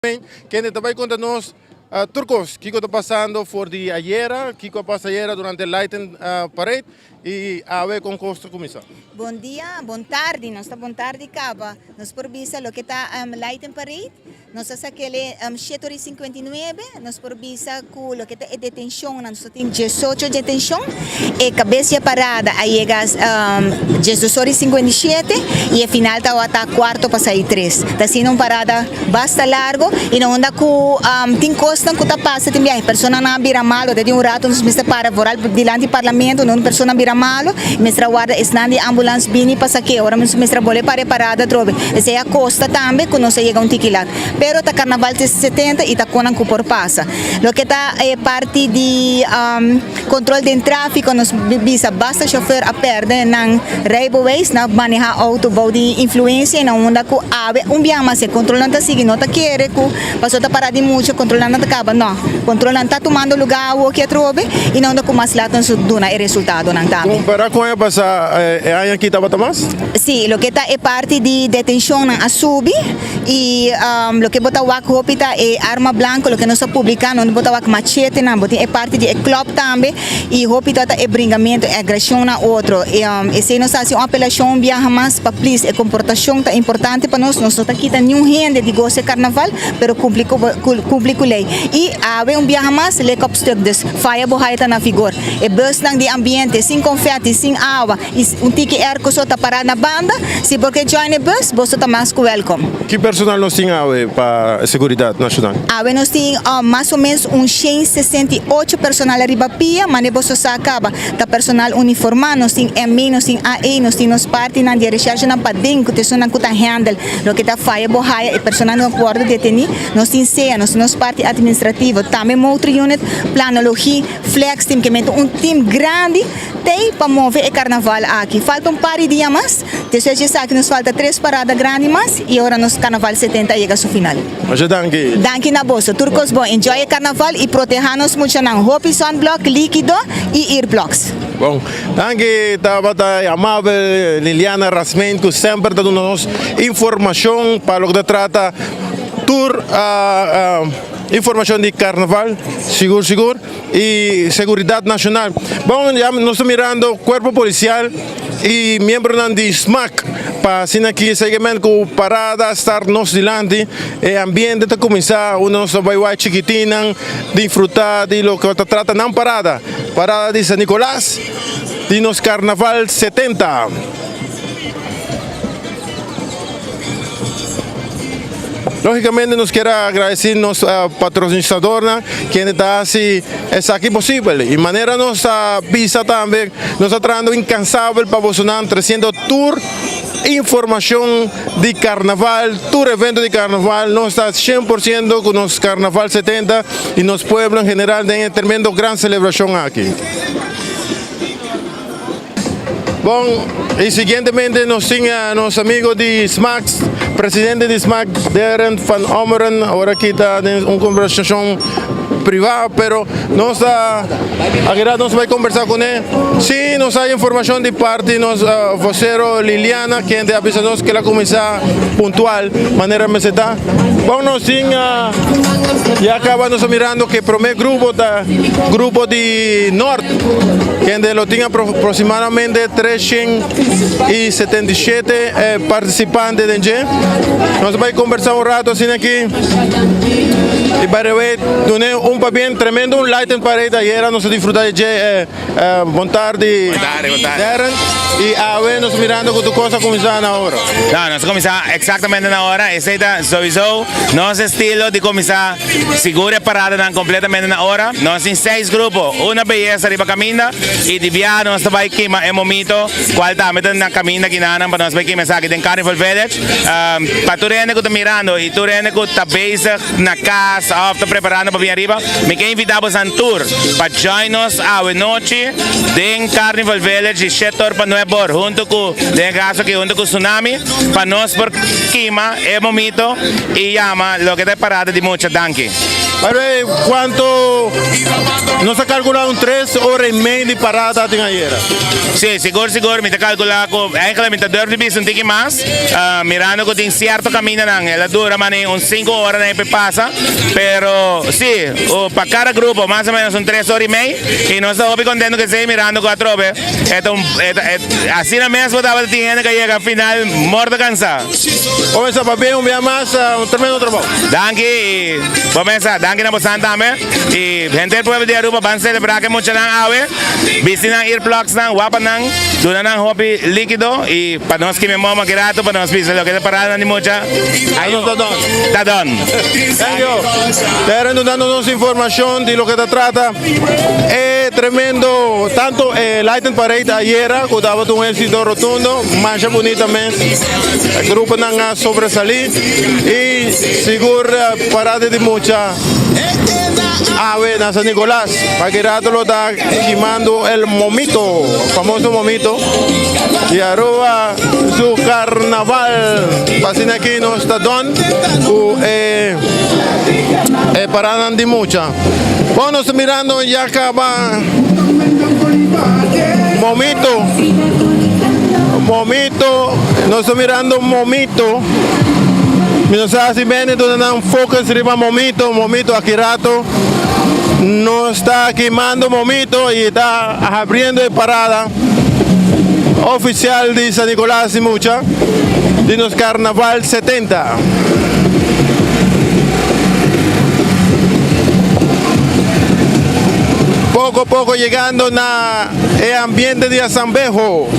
Kende ta bai konta nos tur kos, kiko ta pasando for di ayera, kiko a pasa ayera durante Lighten Parade i awe kon kos ta kuminsá. Bon dia, bon tardi, nos ta bon tardi kaba. Nos por bisa loke ta Lighten Parade, nos a sak'el shete ora i sinkuenta i nuebe, nos por bisa ku loke ta e detenshonnan, nos ta tin diesocho detenshon, e kabes di e parada a yega diesdos ora i 57 i e final tabata kuarto pasá i tres. Ta asina un parada basta largo i na unda ku tin kosnan ku ta pasa tin biaha e personanan a bira malo ta tin un rato nos mester para vooral dilanti parlamento un persona a bira malo i mester a warda esnan di ambulans bini pa sak'é ora nos mester a bolbe para e parada atrobe. Esei a kosta tambe ku nos a yega un tiki lat. Pero ta karnaval te 70 i ta konan ku por pasa. Loke ta e parti di control den trafico nos bisa basta chofer a perde nan rijbewijs na maneha auto bou di influencia y na unda cu awe un biaha mas e controlnan ta sigui no ta kere cu paso ta para di mucha controlnan ta caba no controlnan ta tumando lugar awoki atrobe y na unda cu mas laat nos duna e resultadonan tambe. Compara cu aña pasa e aña aki tabata mas? Si, loke ta e parti di detencionnan a subi. Y loke bo ta wak hopi ta e arma blanco loke nos a publica no bo ta wak machetenan bo tin e parti di e club tambe y hopi ta ta e bringamento e agresion na otro esey nos ta haci un apelacion un biaha mas pa please e comportacion ta importante pa nos nos no ta kita niun hende di gosa e carnaval pero cumpli cu cumpli cu ley y awe un biaha mas lek op stuk dus faya bo haya ta na vigor e busnan di ambiente sin confetti sin awa. Y un tiki airco so ta para na banda. Si bo ke join e bus, boso ta mas ku welkom. Ki personal nos tin awe pa seguridad nacional? Awe nos tin mas o menos un 168 personal ariba pia, mane boso sa caba ta personal uniforma, nos tin ME, nos tin AE, nos tin nos partinan di e recherchenan paden cu ta esunnan cu ta handle loke ta faya bo haya e personanan cu wordo deteni, nos tin sea, nos tin nos parti administrativo, tambe motor unit, planologie, flex team, ke mete un team grandi. Tei pa move e karnaval aki. Falta un par di dia mas, despues di esaki nos falta tres parada grandi mas y ora nos karnaval 70 a yega su final. Masha danki. Danki na boso. Tur kos bon. Enjoy e karnaval y proteha nos muchanan. Hopi sunblock, likido y earplugs. Bon. Danki tabata e amabel Liliana Rasmijn ku semper ta duna nos informashon pa loke ta trata tur informashon di karnaval sigur sigur. y seguridad nacional. Bon, ya nos ta mirando cuerpo policial y miembronan di SMAC pa asina aki seguiment cu parada start nos dilanti. E ambiente ta cuminsa unda nos ta bay wak chikitinnan disfruta di loke ta trata nan parada, parada di San Nicolas di nos Carnaval 70. Lógicamente nos kier a agradeci nos patrocinadornan kende ta haci esaki posibel y manera nos ta bisa tambe nos ta trahando incansabel pa bosonan treciendo tur informacion di carnaval, tur evento di carnaval nos ta cien por ciento cu nos carnaval 70 y nos pueblo en general den e tremendo gran celebracion aki. Bon, y siguientemente nos tin a nos amigo di SMAC, presidente di SMAC, Darren van Ommeren, ahora aquí ta den un conversacion privado, pero nos ta agira nos bai conversa con él. Sí, nos hay información di parti nos uh, vocero Liliana, quien te avisa nos que la comienza puntual, manera mester ta. Bon, nos tin uh, ya acaba nos mirando que primer grupo ta grupo di Noord. Kende lo tin aproximadamente 377 eh, participante den dje. Nos bai conversa un rato asina aki. Y by the way, dune un pabien tremendo un light and parade ayera nos a disfruta di dje. Eh, eh, bon tarde, Bon tarde, bon tarde. Darren. Y awe nos mirando cu tu cosa cuminsa na ora. No, nos cuminsa exactamente na ora. Esey ta sowieso nos estilo di cuminsa Sigur e paradanan completamente na ora. Nos tin seis grupo, una beyesa riba caminda y di biaha nos ta bay kima e momito cual tambe ta na caminda kinanan pa nos bay kima esaki den Carnival Village. Pa tur hende cu ta mirando y tur hende cu ta bezig na cas of ta preparando pa bin ariba, mi ke invita bosan tur pa join nos awe nochi den Carnival Village di shete or pa nuebe or hunto cu, den e caso aki hunto cu Tsunami pa nos por kima e momito. Y yama loke ta e parada di mucha. Danki. By the way, cuanto nos a calcula un tres ora y media di parada tin ayera. Sí, sigur sigur mi ta calcula cu eigenlijk mi ta durf di bisa un tiki mas, mirando cu tin cierto camindanan el a dura mane un cinco ora na e pe pasa, pero sí, pa cada grupo mas o menos un tres ora y mei y nos ta hopi contento cu esey mirando cu atrobe e ta un e ta asina mes bo tabata tin hende cu a yega final morto cansa. Comenzá pabia un bia mas, un tremendo trabou. Danki y bo mesa, danki na bosan tambe y henter el pueblo di Aruba ban celebra ke muchanan awe, bisti nan earplugs nan, wapa nan, duna nan hopi likido y pa nos kime momo aki rato pa nos bisa loke ta parada nan di mucha, Anos ta done. Ta done. Thank you. Terren dunando nos informacion di loke ta trata e tremendo tanto e Lighten Parade ayera cu tabata un exito rotundo, masha bunita mes. E gruponan a sobresalí i sigur parada di mucha awe na San Nicolas. Paki rato lo ta kimando el momito, famoso momito di Aruba su carnaval. P'asina aki nos ta done ku e e paradanan di mucha. Bon, nos ta mirando ya kaba momito. Momito, nos ta mirando momito. Mi no sa si Benny duna nan focus riba momito, momito aki rato. Nos ta kimando momito y ta abriendo e parada oficial di San Nicolas di mucha di nos Carnaval 70. Poco poco llegando na e ambiente di Asambeho.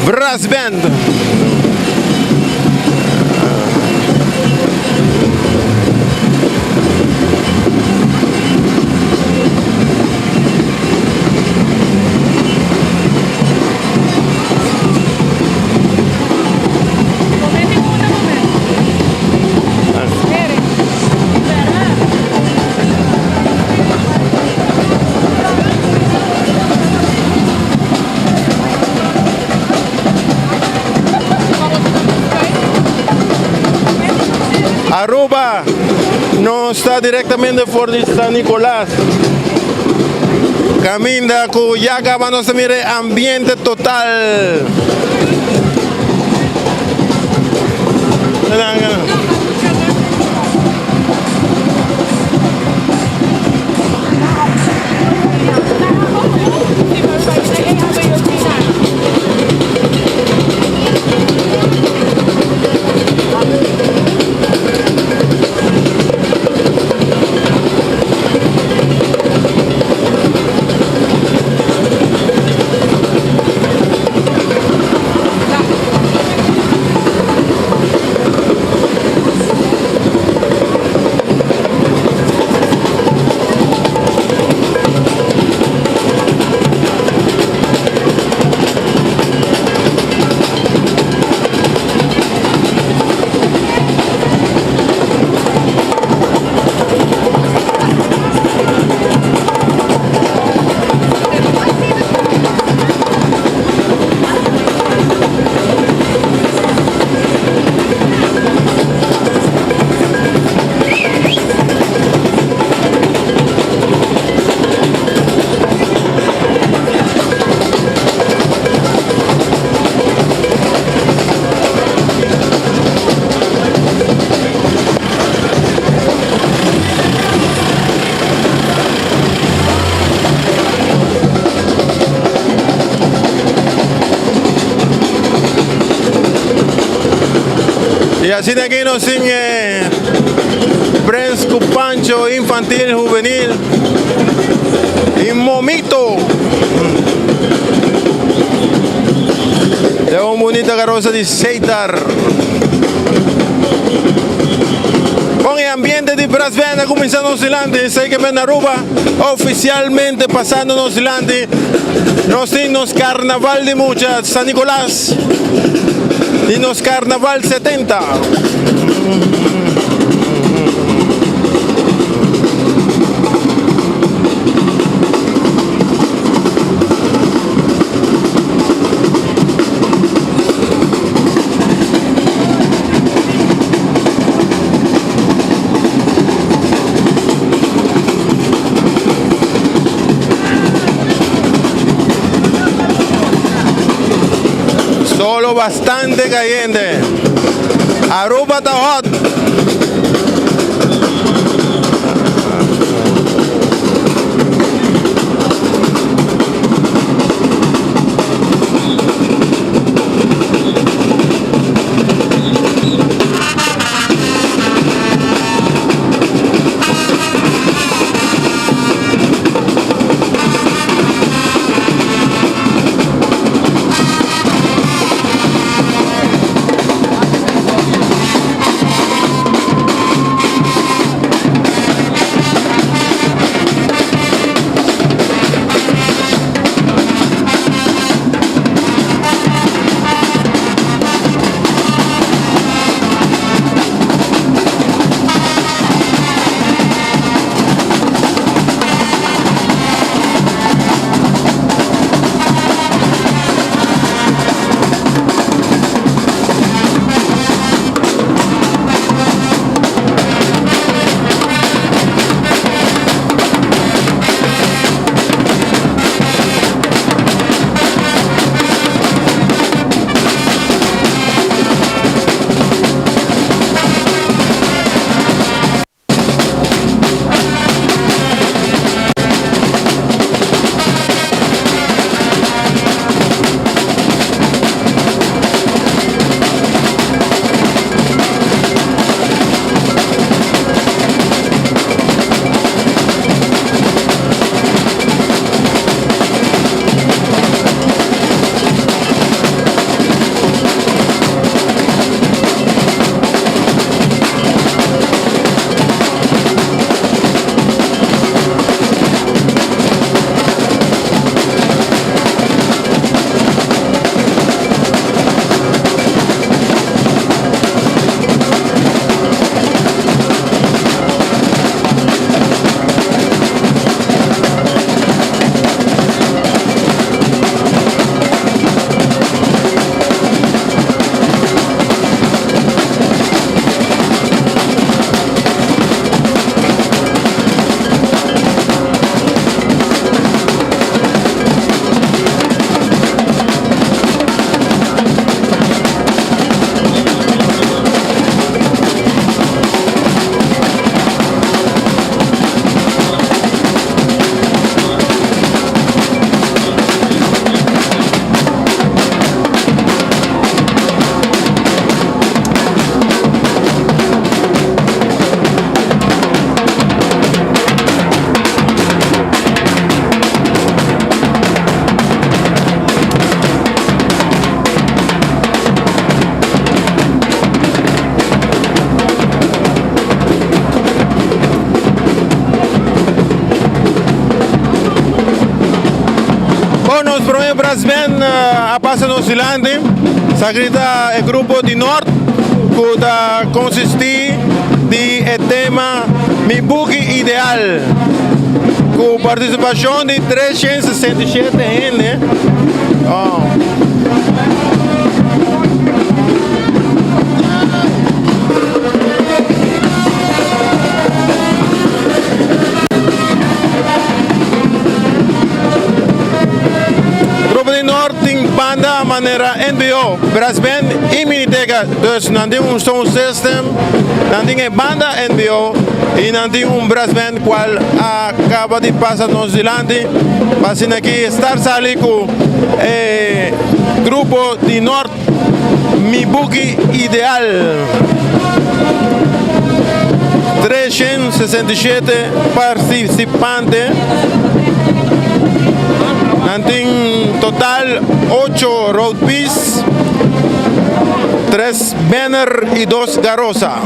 Brass Band. Aruba nos ta directamente for di San Nicolas. Caminda cu ya caba nos ta mira e ambiente total. Y asina aki nos tin e Prens cu Pancho infantil, juvenil y Momito. E un bunita carosa di Seitar. Con e ambiente di Brass Band a cuminsa nos dilanti, esey ke men Aruba oficialmente pasando nos dilanti. Nos tin nos carnaval di mucha San Nicolas y nos carnaval 70. Solo bastante cayente. Aruba ta hot. Bon, nos prome brass band a pasa nos dilanti. Sa grita e grupo di Nort ku ta konsisti di e tema Mi Buki Ideal ku partisipashon di 367 hende. Oh. Grupo di Noord tin banda manera NBO, Brass Band y Miniteca. Dus nan tin un sound system, nan tin e banda NBO y nan tin un brass band cual a caba di pasa nos dilanti pa asina aki star sali cu e grupo di Noord Mi Buki Ideal. 367 participante. Nan tin total 8 road piece, 3 banner y 2 garosa.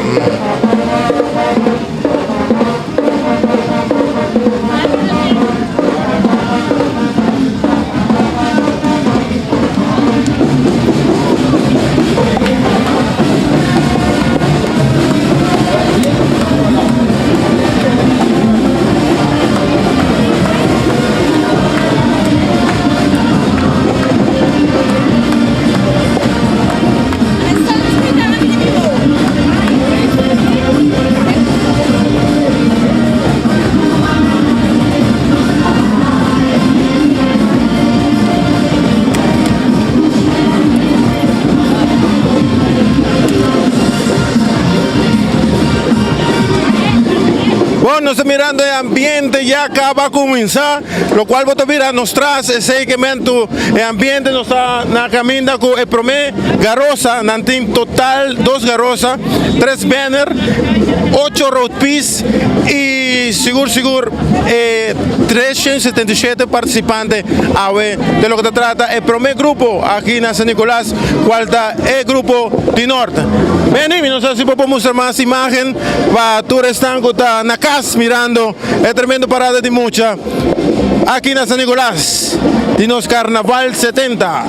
Bon, nos ta mirando e ambiente ya caba a cuminsa, locual bo ta mira nos tras esey ke men tu e ambiente nos ta na caminda cu e prome garosa, nan tin total dos garosa, tres banner, ocho road piece y sigur sigur e 377 participante awe den loke ta trata e prome grupo aki na San Nicolas cual ta e grupo di Noord. Benny, mi no sa si bo por mustra mas imagen. Pa tur esnan ku ta na kas mirando e tremendo parada di mucha aki na San Nicolas di nos Carnaval 70.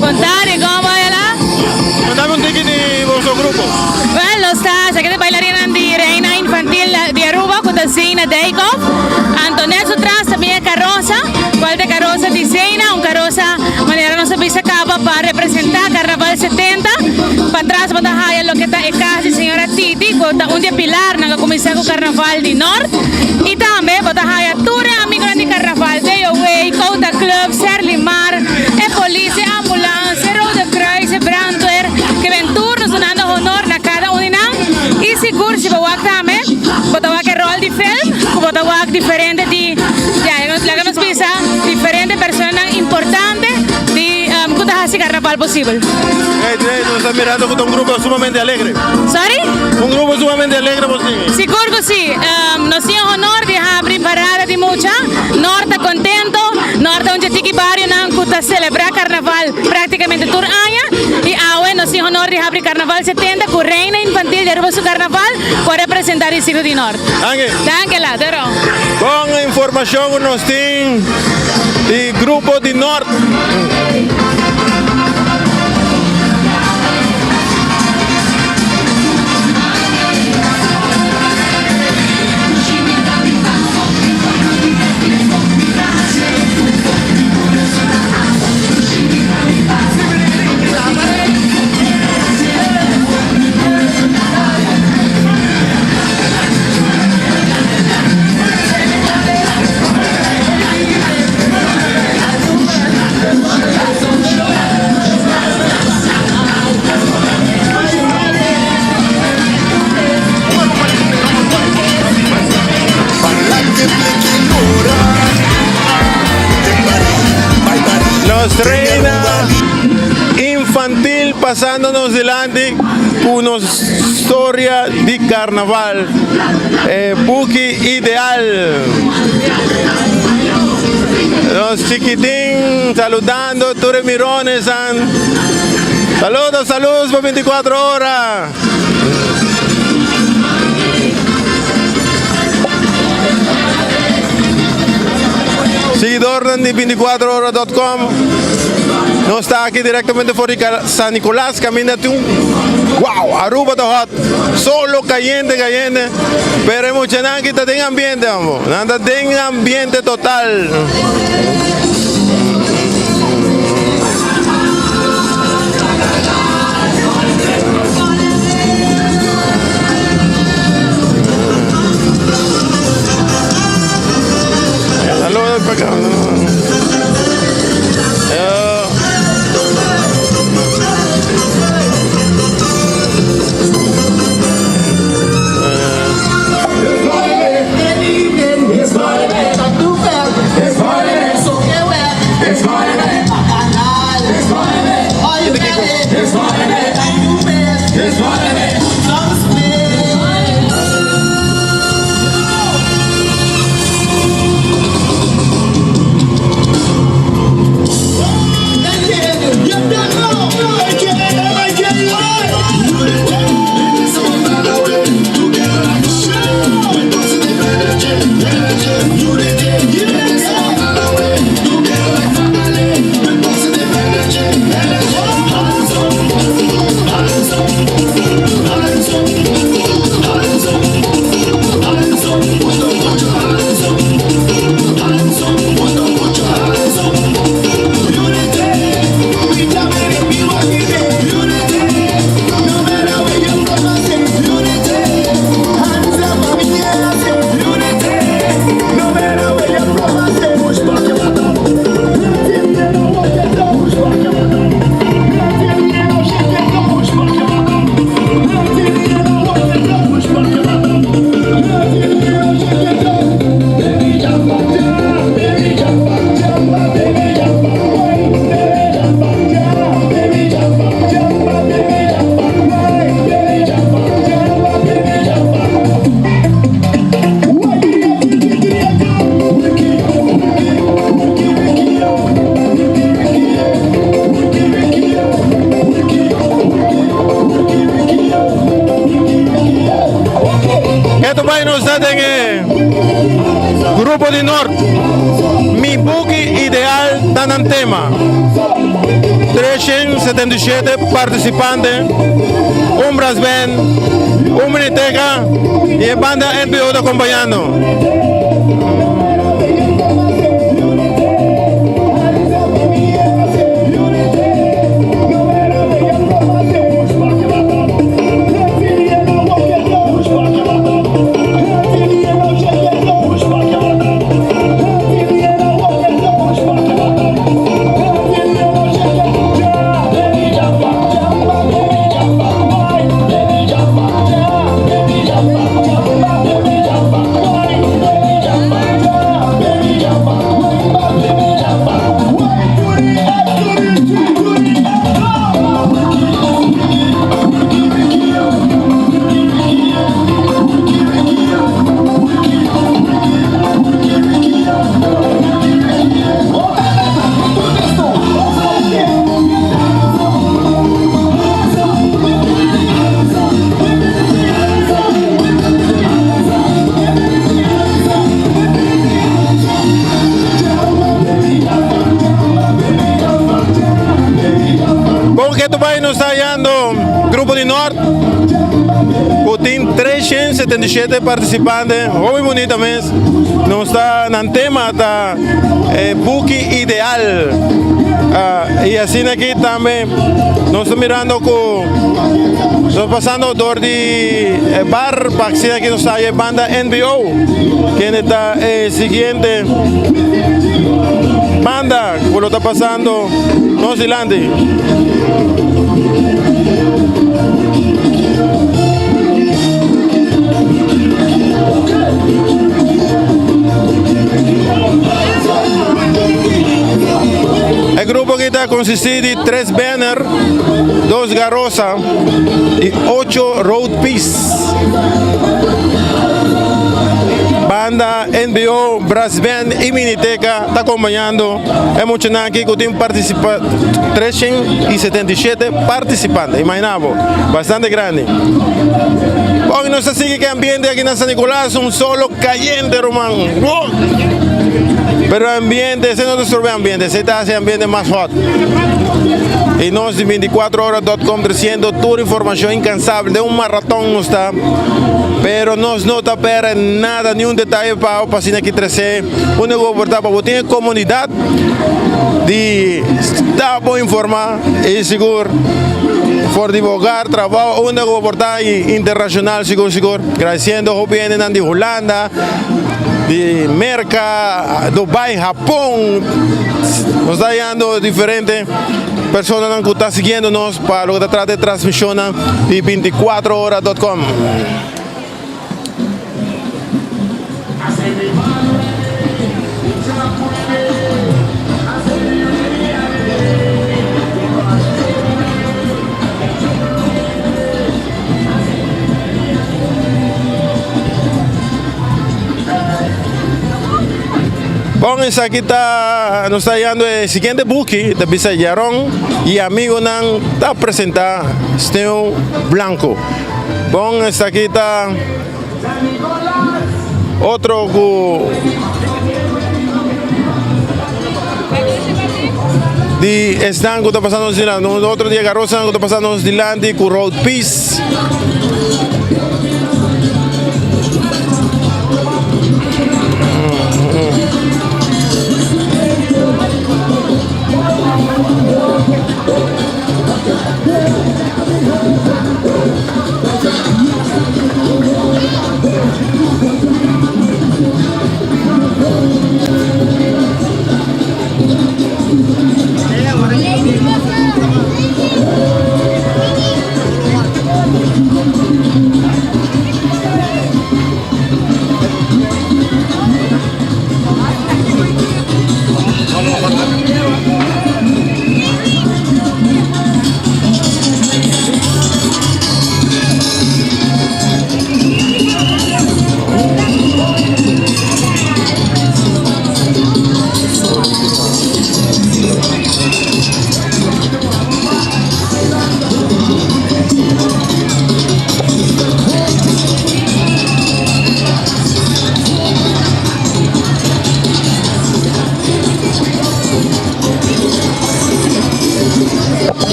Contare, ¿cómo va la? Contame un tiki di boso grupo. Well, nos ta esaki ta bailarina di Reina Infantil di Aruba cu ta Zena Dijkhoff. Antonet su tras ta bin e carosa, cual ta e carosa di Zena, un carosa manera nos a bisa caba pa representa Carnaval 70. Patras bo ta haya loke ta e cas di señora Titi cu ta un di e pilarnan cu a cuminsa cu Carnaval di Noord. Y tambe bo ta haya tur e amigonan di Carnaval, DOW, Couta Club, Serlimar, e polis, e ambulans, e Rode Kruis, e brandweer, ke ben tur nos dunando honor na kada un di nan. Y sigur si bo wak tambe, bo ta wak e rol di film cu bo ta wak diferente di, ya, laga nos bisa diferente personanan importante di cu ta haci carnaval posibel. Hey, hey, nos ta mirando cu ta un grupo sumamente alegre. Sorry? Un grupo sumamente alegre bo tin. Sigur cu si. Nos tin e honor di habri parada di mucha. Nor ta contento. Nor ta un dje tiki barionan cu ta celebra carnaval practicamente tur aña. Y awe nos tin honor di habri Carnaval 70 cu Reina Infantil di Aruba su carnaval cu a representa distrito di Nort. Danki. Danki la, dero. Bon informacion cu nos tin di grupo di Nort. Nos reina infantil pasando nos dilanti cu nos storia di carnaval. E buki ideal. Nos chikitin saludando tur e mironesan. Saludos, saludos pa 24 ora. Seguidornan di 24ora.com Nos ta aki directamente for di San Nicolas caminda tin un wow Aruba ta hot solo cayente cayente pero e muchanan aki ta den ambiente amo nan ta den ambiente total. den e grupo di Noord. Mi buki ideal ta nan tema. 377 participante, un brass band, un miniteca y e banda NPO ta acompañando. Bon ketu bai nos ta hallando Grupo di Noord ku tin 377 participante, hopi bunita mes. Nos ta nan tema ta e buki ideal. Ah, y asina aki tambe nos ta mirando ku nos pasando door di e bar pa asina aki nos ta haya e banda NBO kende ta e siguiente banda ku lo ta pasando nos dilanti. E grupo aki ta consisti di tres banner, dos garosa y ocho road piece. Banda NBO, Brass Band y Miniteca ta acompañando e muchanan aki cu tin participa 377 participante. Imagina bo, bastante grandi. Bon, nos ta sigui cu e ambiente aki na San Nicolas, un solo cayente ruman. Wow! Pero ambiente, ese no ta strobe ambiente, ese ta haci ambiente mas hot. Y nos di 24hora.com treciendo tur informacion incansable, den un maraton nos ta, pero nos no ta perde nada, ni un detaye pa pa asina aki trece un nego por ta pa bo tin e comunidad di sta bo informa y sigur for di bo hogar, trabao, unda cu bo por ta y internacional sigur sigur. Gradiciendo hopi hendenan di Hulanda, di Merca, Dubai, Japon. Nos ta hallando diferente personanan cu ta siguiendo nos pa loke ta trata e transmisionnan di 24hora.com. Bon, esaki ta, nos ta hallando e siguiente buki, ta bisa Yaron y amigonan ta presenta Sneeuw Blanco. Bon, esaki ta otro ku di esnan ku ta pasando nos dilanti. Un otro di e garosanan ku ta pasando nos dilanti ku road piece.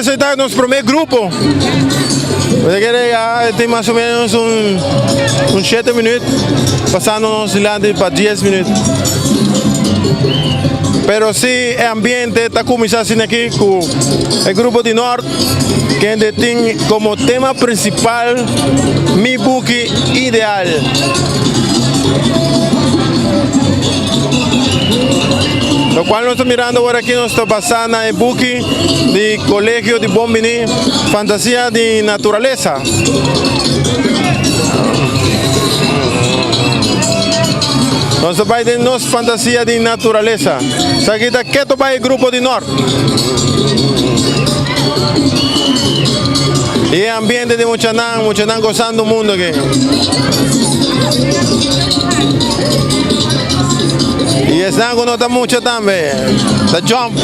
Esei ta nos promé grupo. Bo ta kere ya tin mas o menos un un shete minuut pasando nos dilanti pa dies minuut. Pero si e ambiente ta kuminsá asina aki ku e grupo di Nort kende tin komo tema prinsipal Mi Buki Ideal. Lokual nos ta mirando awor aki nos ta basá na e buki di Kolegio di Bon Biní, Fantasia di Naturalesa. Nos ta bai den nos fantasia di naturalesa. Esaki ta keto bai e grupo di Nort. I e ambiente di muchanan, muchanan gosando mundo aki. I esnan ku no ta mucha tambe ta jump.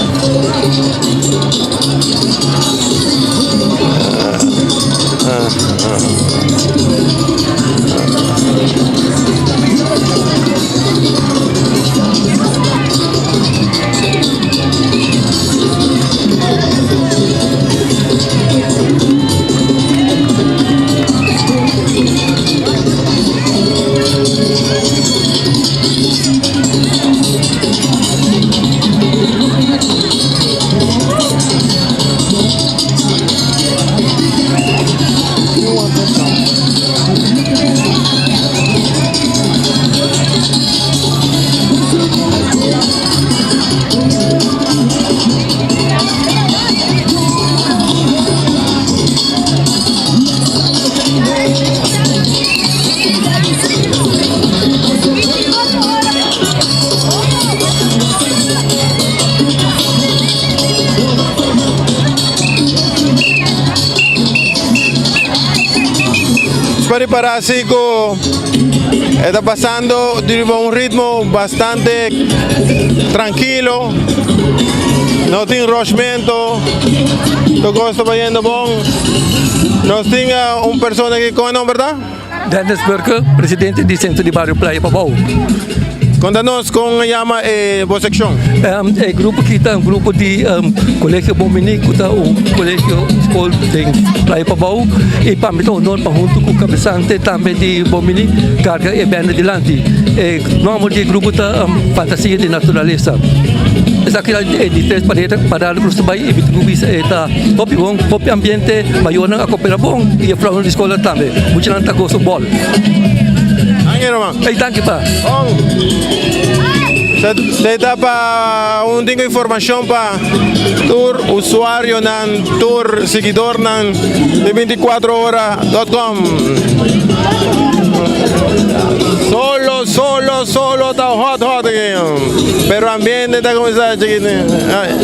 Pa ripara si ku e ta pasando riba un ritmo bastante trankilo, no tin rushmento, tur kos ta bayendo bon. Nos tin un persona aki, kon e nomber ta? Dennis Burke, presidente di Centro di Bario Playa Pabou. Konta nos kon a yama e bo sekshon? E grupo aki ta un grupo di Colegio Bon Bini ku ta un colegio, un skol den Playa Pabou i pa mi ta un honor pa huntu ku kabesante tambe di Bon Bini karga e bènde dilanti. E nòmber di e grupo ta Fantasia di Naturalesa. Esaki ta e di tres parada ku nos ta bai i mi ta bisa e ta hopi bon, hopi ambiente, mayornan a kopera bon i e vrouwnan di skola tambe. Muchanan ta gosa bòl. Danki ruman. Ey danki pa. Bon. Se ta pa un tinko informashon pa tur usuarionan, tur siguidornan di 24 ora dot com. Solo, solo, solo ta hot hot aki. Pero ambiente ta kuminsá chikitin. Ay.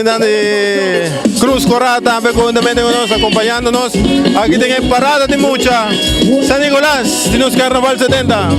Hendenan di Cruz Cora tambe conhuntamente cu nos acompañando nos aki den e parada di mucha San Nicolas di nos Carnaval 70.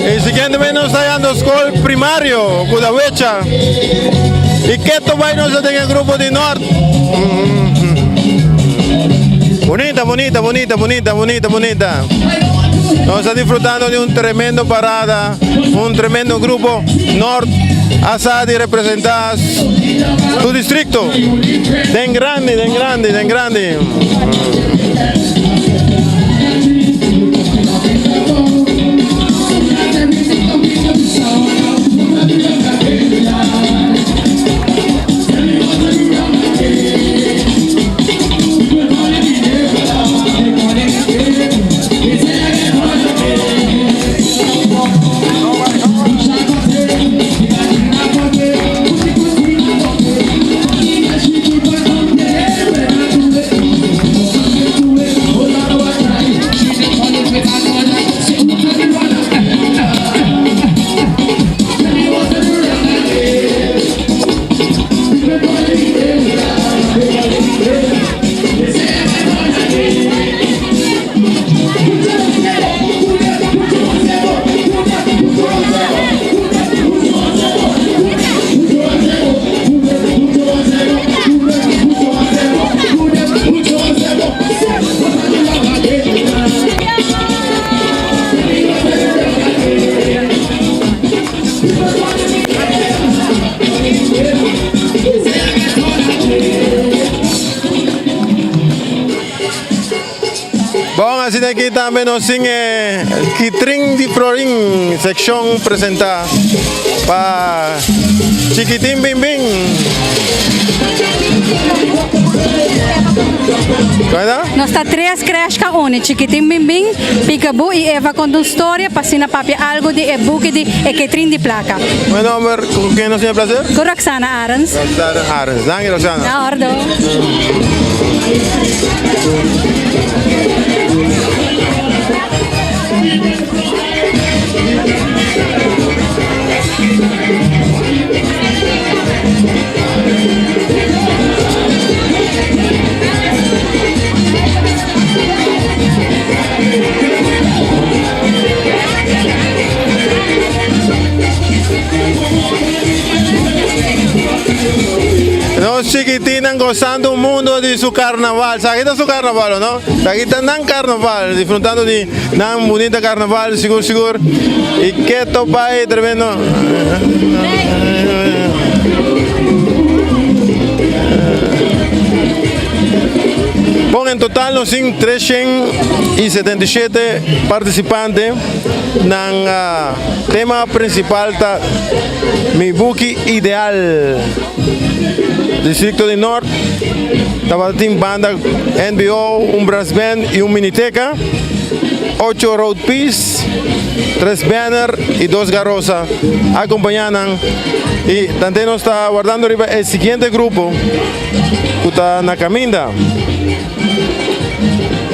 E siguientemente nos ta hallando skol primario Kudawecha y keto bai nos ta den e grupo di Nort. Bunita, bunita, bunita, bunita, bunita, bunita. Nos ta disfrutando di un tremendo parada, un tremendo grupo Nort a sa di representa su districto. Den grandi, den grandi, den grandi. Bon, asina aki tambe nos tin e Kitrin di Florin, seccion presenta pa Chikitin Bin Bin. Nos ta tres crash ka uni, Chikitin Bin Bin, Peekaboo y Eva conta un storia pa asina papia algo di e buki di E Ketrin di Placa. Mi nomber, con ken nos tin e placer? Cu Roxana Arends. Roxana Arends. Danki Roxana. Na ordo. Nos chiquitinan gozando un mundo di su carnaval. Sa ta su carnaval o no? Sa ta nan carnaval, disfrutando di nan bunita carnaval, sigur sigur. Y keto bay tremendo. Bon, en total nos tin 377 participante. Nan tema principal ta Mi Buki Ideal. Districto di Noord tabata tin banda NBO, un brass band y un miniteca, ocho road piece, tres banner y dos garosa acompaña nan. Y tante nos ta wardando riba e siguiente grupo cu ta na caminda.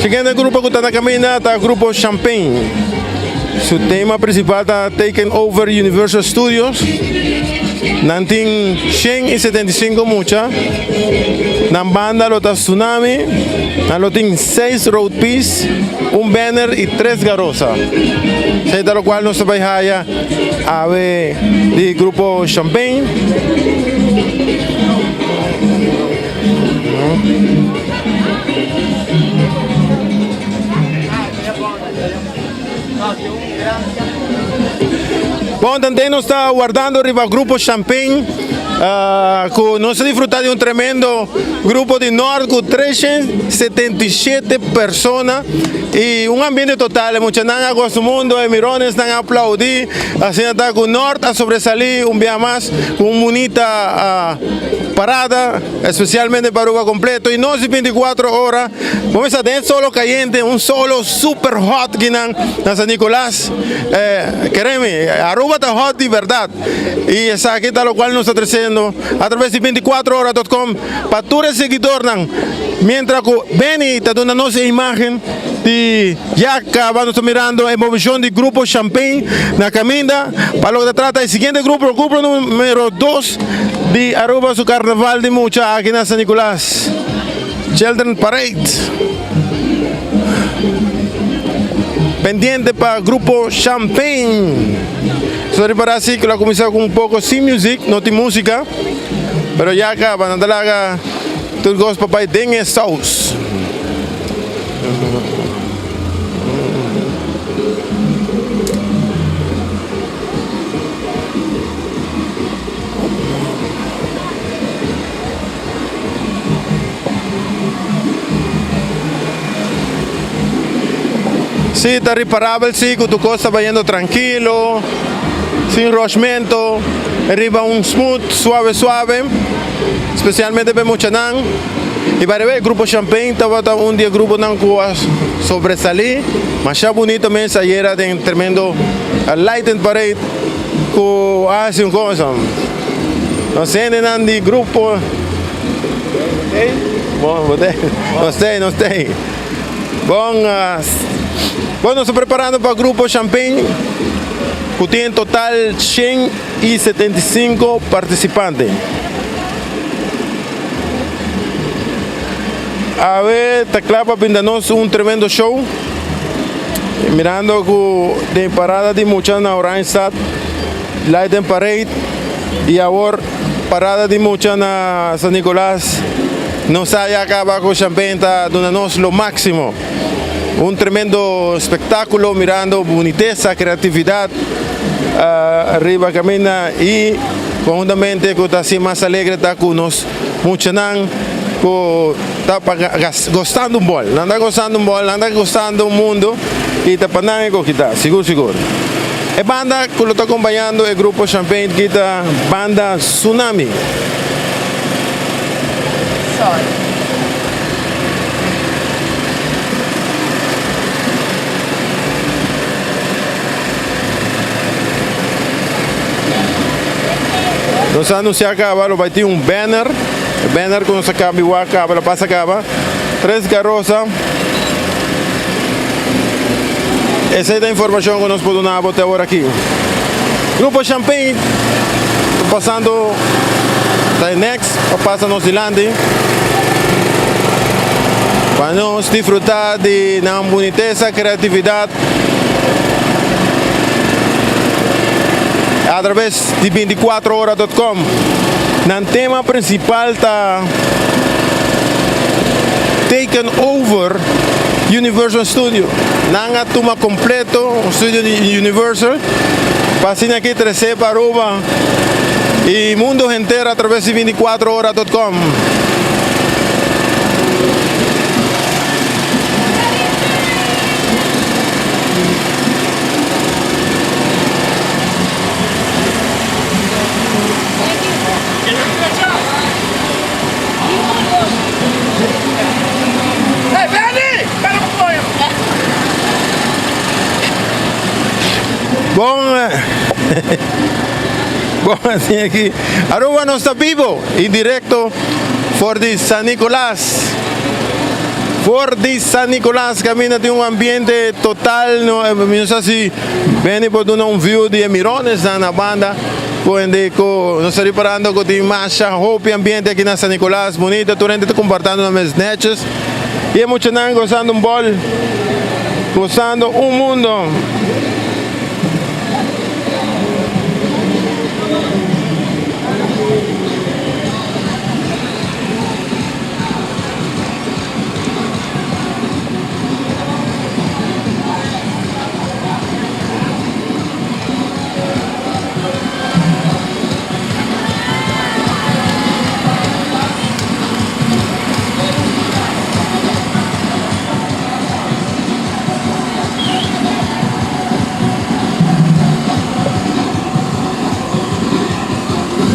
Siguiente grupo cu ta na caminda ta grupo Champagne. Su tema principal ta Taken Over Universal Studios. Nan tin 175 mucha. Nan banda lo ta Tsunami. Nan lo tin 6 road piece, un banner y 3 garosa. Esey ta locual nos ta bay haya awe di grupo Champagne. Bon, tanten nos ta wardando riba Grupo Champagne, cu nos ta disfruta di un tremendo grupo di Noord cu 377 persona y un ambiente total. E muchanan a goza mundo, e mironesnan a aplaudi, asina ta cu Noord a sobresali un bia mas cu un bunita parada. Especialmente pa Aruba completo y nos di 24 ora bo mester den solo cayente un solo super hot kinan na San Nicolas keremi Aruba ta hot di berdad y esaki ta locual nos ta treciendo a traves di 24 ora dot com pa tur e seguidornan mientras cu Benny ta duna nos e imagen di ya caba nos ta mirando e movecion di grupo Champagne na caminda pa loke ta trata e siguiente grupo grupo numero dos. Di Aruba su carnaval di mucha aki na San Nicolas Children Parade. Pendiente pa grupo Champagne. So ripara si cu lo a cuminsa cu un poco sin music, no tin musica, pero ya caba nan ta laga tur cos pa bay den e saus. Sí, ta riparabel sí ku tur kos ta bayendo trankilo, sin rushmento, riba un smooth, suave suave, spesialmente pa e muchanan. I by the way, Grupo Champagne tabata un di e gruponan ku a sobresalí masha bunito mes ayera den tremendo Lighting Parade. Ku a hasi un cosa. Nos hendenan di grupo. Bon, bo tei. Nos tei, nos tei. Bon, bon nos ta preparando pa grupo Champagne ku tin en total 175 partisipante. Awe ta kla pa brinda nos un tremendo show. Mirando ku den parada di mucha na Oranjestad, Light and Parade y awor parada di mucha na San Nicolas, nos a ya caba cu Champagne ta duna nos lo maximo. Un tremendo espectaculo mirando buniteza, creatividad riba caminda y conjuntamente cu ta haci mas alegre ta cu nos muchanan cu ta gostando un bol. Nan ta gostando un bol, nan ta gostando un mundo y ta pa nan e koki ta, sigur sigur. E banda cu lo ta acompañando e grupo Champagne ki ta Banda Tsunami. Nos a anuncia caba lo bay tin un banner. E banner cu nos a cambia wak caba lo pasa caba. Tres Garosa. Esey ta informacion cu nos por duna bo te awor aki. Grupo Champagne ta pasando ta e next pa pasa nos dilanti pa nos disfruta di nan bunitesa, creatividad a traves di 24 ora.com. Nan tema principal ta Taken Over Universal Studio. Nan a tuma completo un studio di Universal pa asina aki trece pa Aruba y mundo henter a traves di 24 ora.com. Bon Bon asina aki Aruba nos ta bibo y directo for di San Nicolas For di San Nicolas caminda tin un ambiente total no mi no sa si Benny por duna un view di e mirones nan na banda cu hende cu nos ta riparando cu tin masha hopi ambiente aki na San Nicolas bunita tur hende ta compartando nan mes netjes y e muchanan gozando un bol gozando un mundo.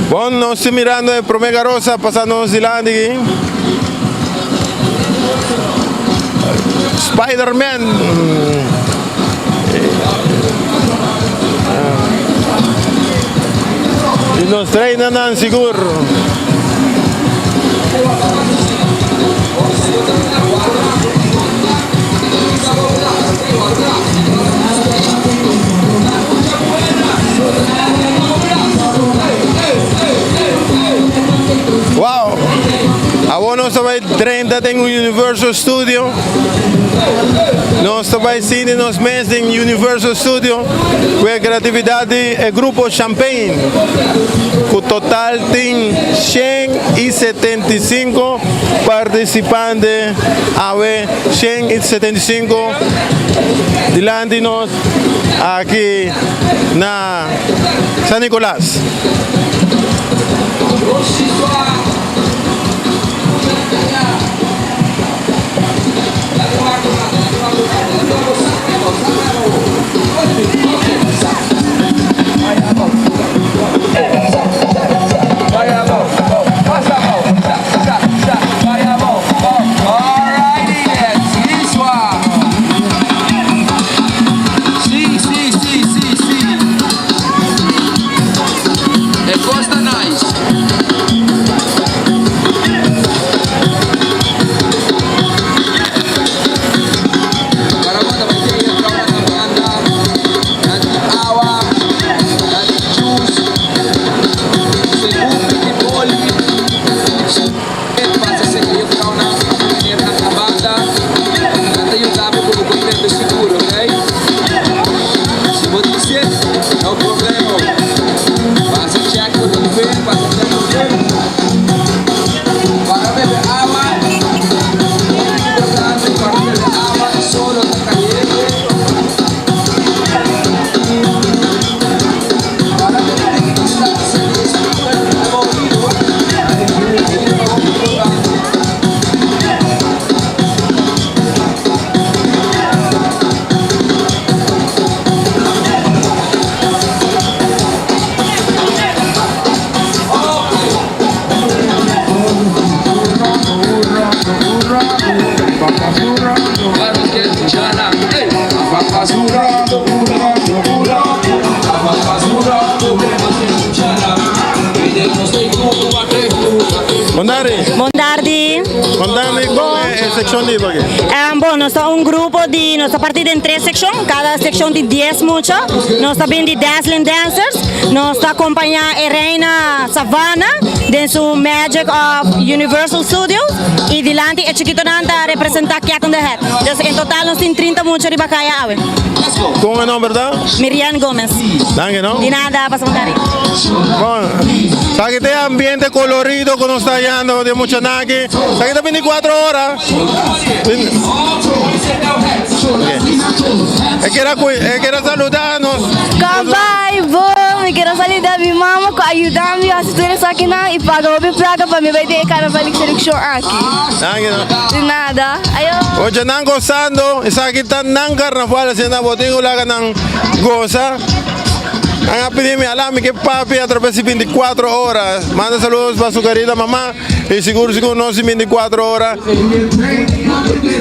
Bon, nos ta mirando e prome garosa pasando nos dilanti aki. Spider-Man. Y nos reinanan sigur. Wow! Awor nos ta bai drenta den Universal Studio. Nos ta bai sinti nos mes den Universal Studio ku e kreatividat di e grupo Champagne ku total tin 175 partisipante awe 175 dilanti nos aki na San Nicolas. Bon tardi. Bon tardi. Contame con e seccion di aki. Bon, nos ta un grupo di, nos ta parti den tres seccion, cada seccion tin dies mucha. Nos ta bin di Dazzling Dancers, nos ta acompaña e reina Savannah den su Magic of Universal Studios y dilanti e chikitonan ta representa Cat in the Hat. Dus en total nos tin 30 mucha riba caya awe. Con e nomber ta? Mirian Gomez. Danki no. Di nada, pasa bon tardi. Bon, sa ki ta e ambiente colorido cu nos ta hallando den muchanan aki. Sa ki ta 24 ora. E kier e kier a saluda nos. Kabay bo, mi kier a saluda mi mama cu a yuda mi haci tur esakinan y paga hopi placa pa mi bay den e carnaval seleccion aki. Danki no. Di nada. Ayo. Ocha nan gozando, esaki ta nan carnaval asina bo tin cu laga nan goza. Nan a pidi mi ala mi ke papia a traves di 24 ora. Manda saludos pa su querida mama. Y sigur sigur nos di 24 ora,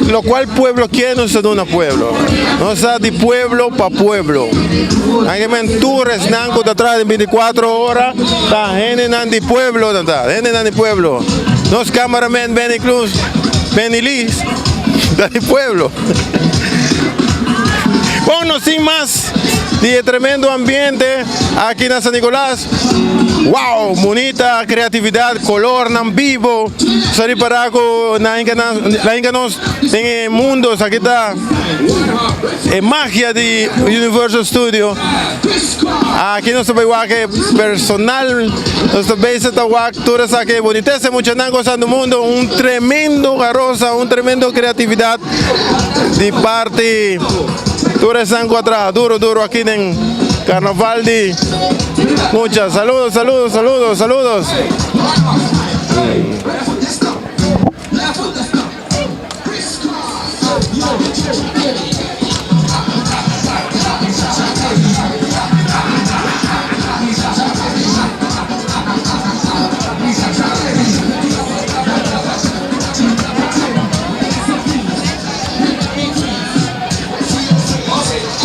locual pueblo kier nos ta duna pueblo. Nos ta di pueblo pa pueblo. Anke men tur esnan cu ta traha den 24 ora ta hendenan di pueblo nan ta, hendenan di pueblo. Nos cameraman Benny Cruz, Benny Lee ta di pueblo. Bon, nos tin mas di e tremendo ambiente aki na San Nicolas. Wow, bunita creatividad, colornan bibo. Sa ripara cu nan hinca nan hinca nos den e mundo, esaki ta e magia di Universal Studio. Aki nos ta bay wak e personal, nos ta bezig ta wak tur esaki bunitesa, e muchanan gozando mundo, un tremendo garosa, un tremendo creatividad di parti tur esnan cu a traha duro duro aki den Carnaval di mucha. Saludos, saludos, saludos, saludos.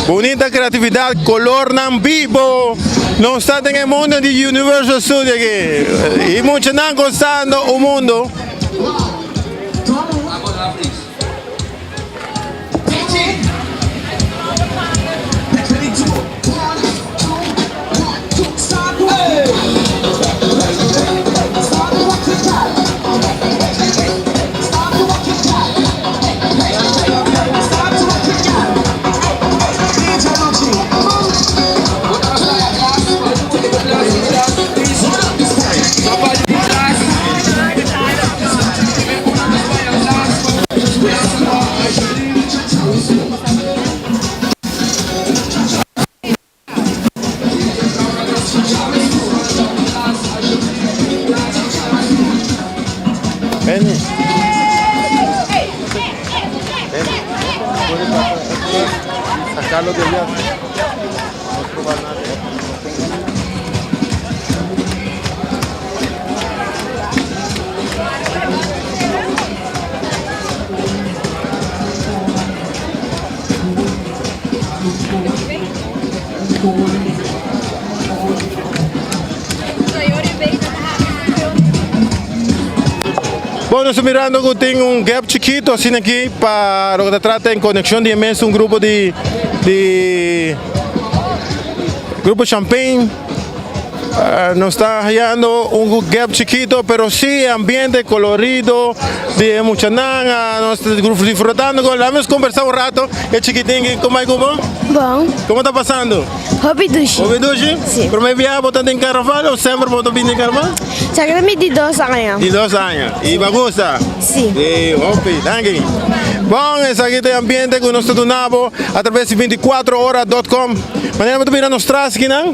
Bunita creatividad, colornan bibo. Nos ta den e mundo di Universal Studio aki. Y muchanan gozando un mundo. Benny. Sacarlo de allá. No probar nada. Bon, nos ta mirando cu tin un gap chikito asina aki pa loke ta trata en conexion di e mes un grupo di di grupo Champagne. Nos ta hallando un gap chikito, pero sí ambiente colorido di e muchanan, nos ta disfrutando con Laat nos conversa un rato e chikitin como hay cubo? Bon. Como ta pasando? Hopi dushi. Hopi dushi? Sí. Prome biaha bo ta den carnaval o semper bo ta bini den carnaval? Sa que ta mi di dos aña. Di dos aña. Y bo gusta? Sí. Sí, hopi. Danki. Bon, esaki ta e ambiente cu nos ta duna bo a traves di 24ora.com. Manera bo ta mira nos tras akinan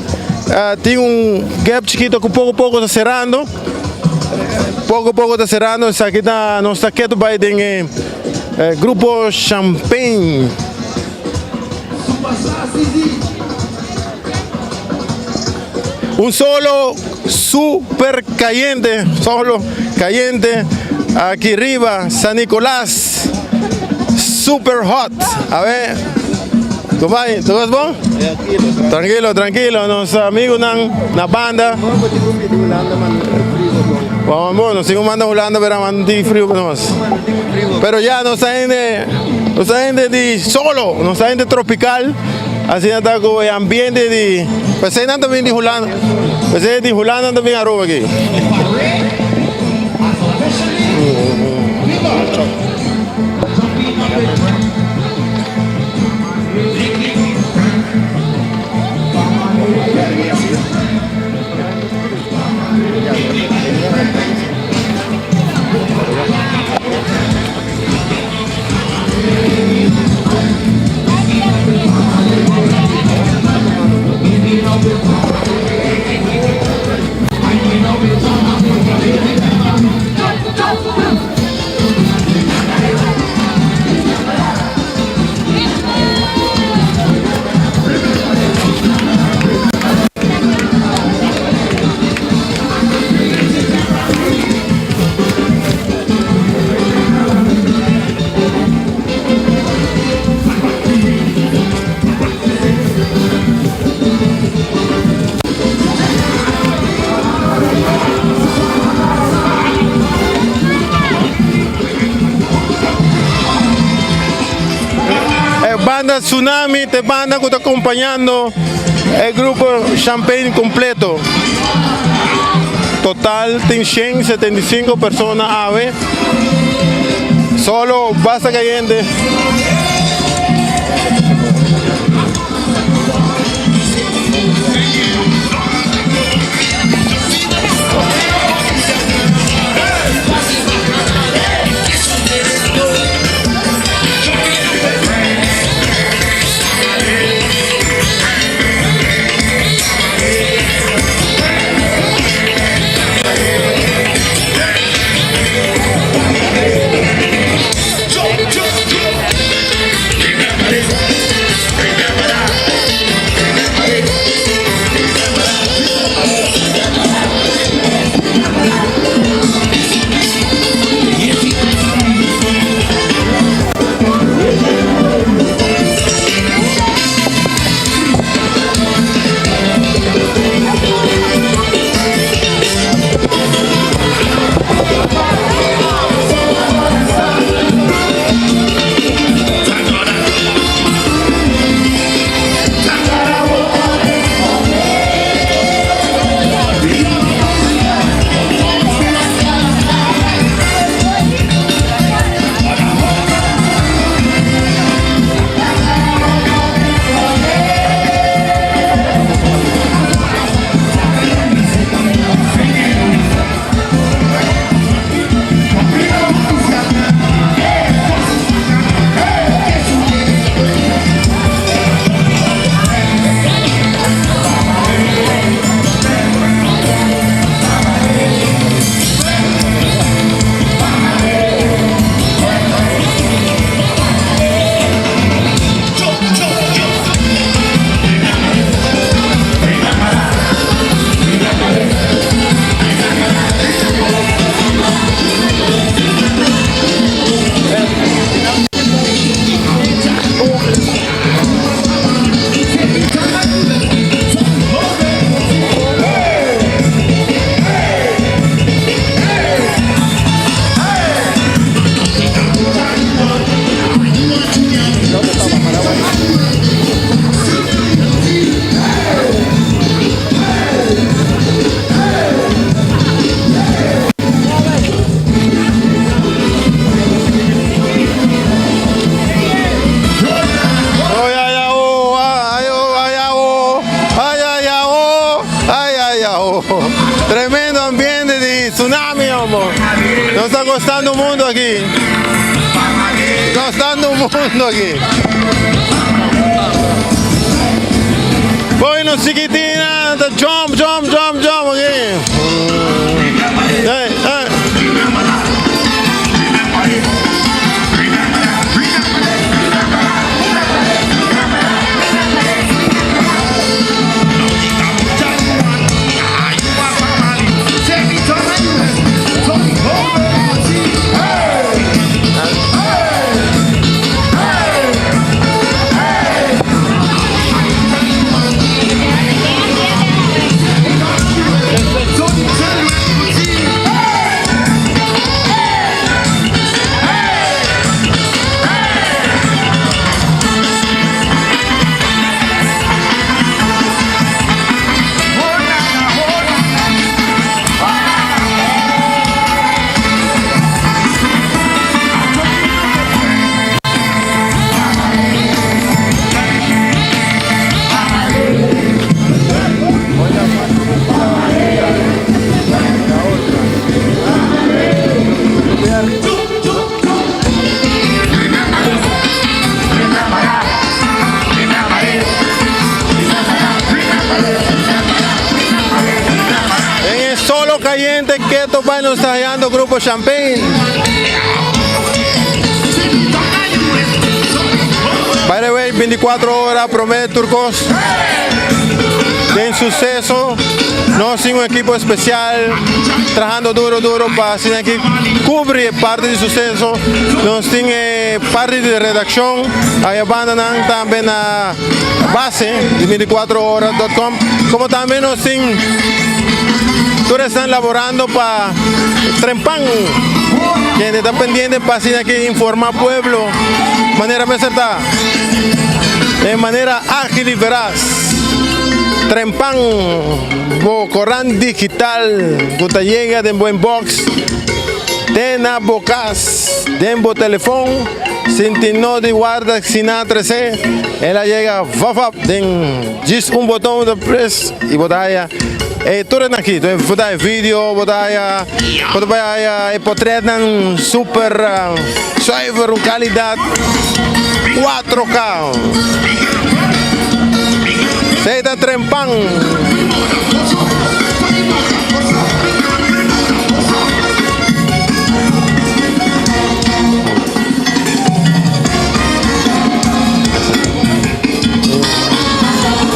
tin un gap chikito ku poko poko ta serando. Poko poko ta serando. Esaki ta nos ta ketu bai den e grupo Champagne. Un solo super cayente, solo cayente aki riba San Nicolas. Super hot. A ver. Compadre, ¿todo es bon? Tranquilo, tranquilo. Nos amigunan na banda. Vamos, bueno, si manda Hulanda, pero manda frio pa nos. Pero ya nos ta hende, nos ta hende di solo, nos ta hende tropical. Asina ta cu e ambiente di, pesey nan ta bin di Hulanda, pesey di Hulanda nan ta bin Aruba aki. Banda Tsunami ta e banda ku ta kompañando e grupo Champagne kompleto. Total tin 175 persona awe. Solo basta kayente. Ay, ay, ay, oh, ay, oh, ay, ay, oh, ay, ay, ay, oh, ay, ay, ay, oh. Tremendo ambiente di tsunami, hombre. Nos ta gostando mundo aki. Gostando mundo aki. Bueno, chiquitina, jump, jump, jump, jump aki. Hey, hey. En el solo caliente que topa nos está hallando Grupo Champagne. By the way, 24 horas promete Turcos. Den suceso. Nos tin un ekipo especial trahando duro, duro pa asina aki cubri parti di suceso. Nos tin parti di redaccion. Aya bandanan tambe na base di 24horas.com. Como tambe nos tin tur están laborando pa Trempan. Kende ta pendiente pa asina aki informa pueblo manera mester ta den manera agil y veraz. Trempan bo koran digital ku ta yega den bo inbox te na bo kas den bo telefon sin tin no di warda sina trese el a yega vafap den djis un boton ta press y bo ta haya e tur esnan aki bo ta haya video bo ta haya Bo ta bai haya e potretnan super zuiver, un calidad 4K. Esey ta trempan.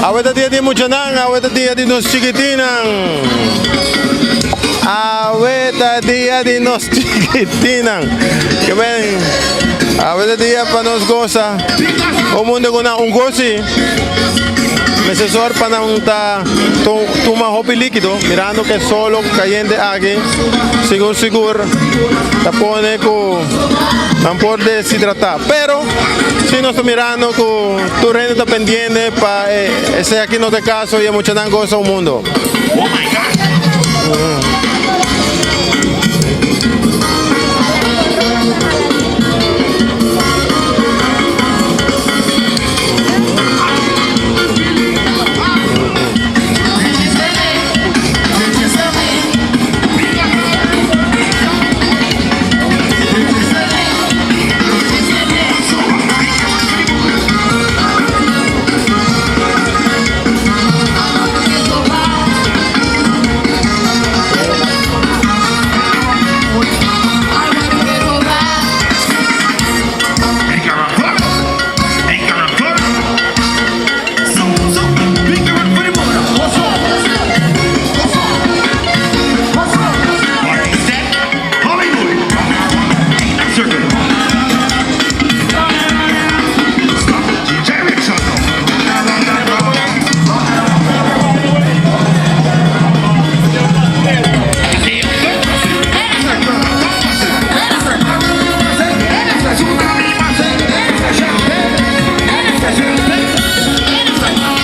Awe ta dia di muchanan, awe ta dia di nos chikitinnan. Awe ta dia di nos chikitinnan. Ke men, awe ta dia pa nos gosa. O mundo ku nan un gosi. Mester sor pa nan ta tuma hopi likido, mirando ke solo kayente aki sigur sigur ta pone ku nan por deshidrata. Pero si nos ta mirando ku tur hende ta pendiente pa esei aki no ta e kaso i e muchanan gosa un mundo.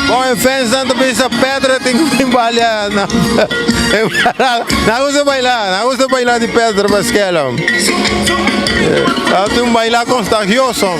Bon e fans nan ta bisa Pedro tin ku bin balia na Nan gusta baila, nan gusta baila di Pedro Pascal. Ta un baila contagioso.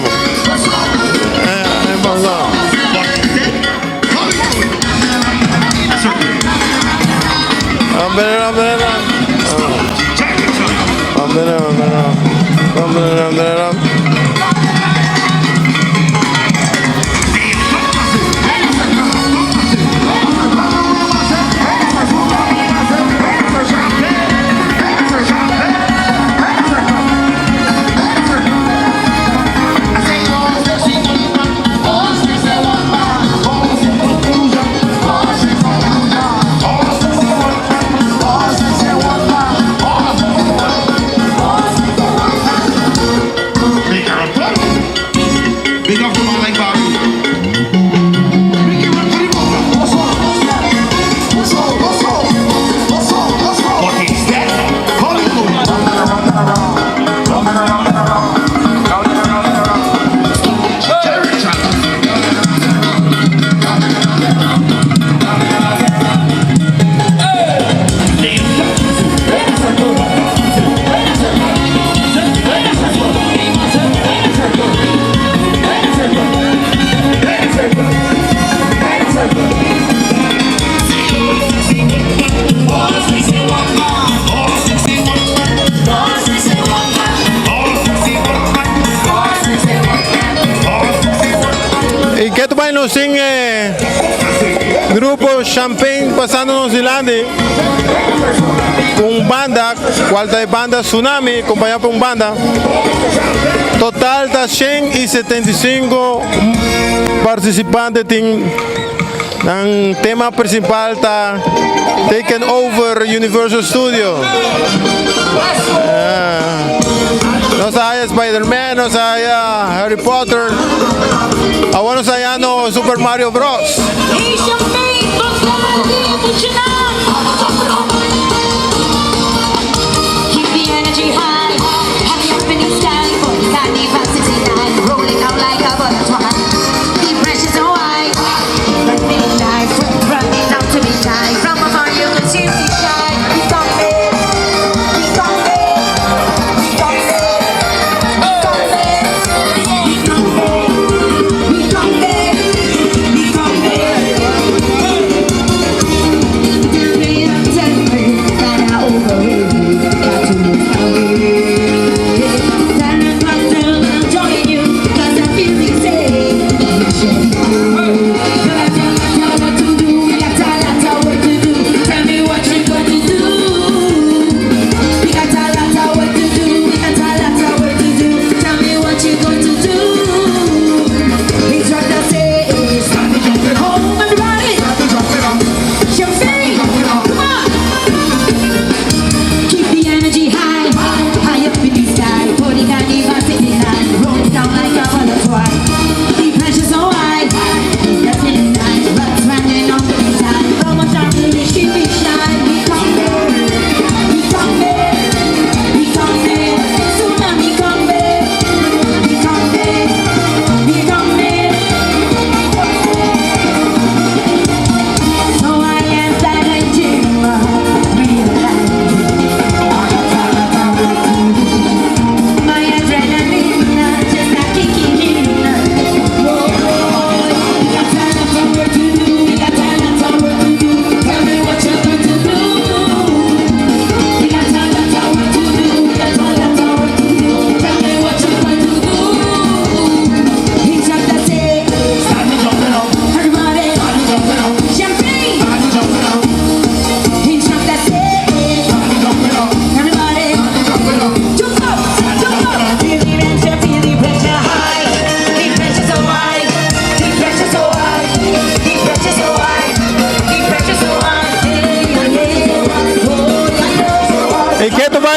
Y ke ta bai nos tin e grupo Champagne pasando nos dilanti cu un banda cual ta e banda Tsunami acompaña pa un banda. Total ta 175 participante tin. Nan tema principal ta Taken Over Universal Studio. Nos a haya Spider-Man, nos a haya Harry Potter. Awor nos a haya no Super Mario Bros.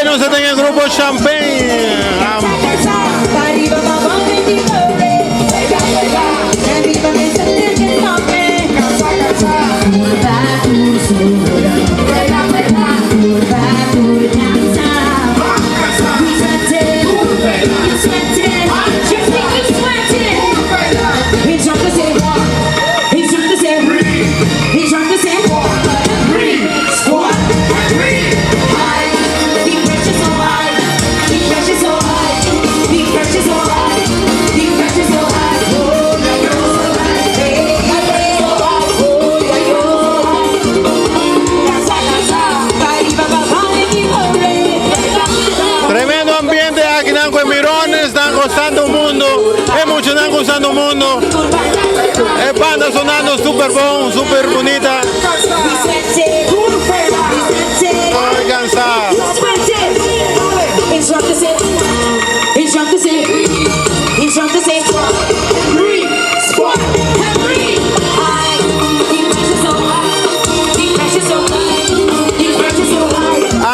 nos ta den e grupo Champagne. Tremendo ambiente aki nan cu e mirones nan gozando mundo, e muchanan gozando mundo, e banda sonando super bon, super bunita. No alcanza.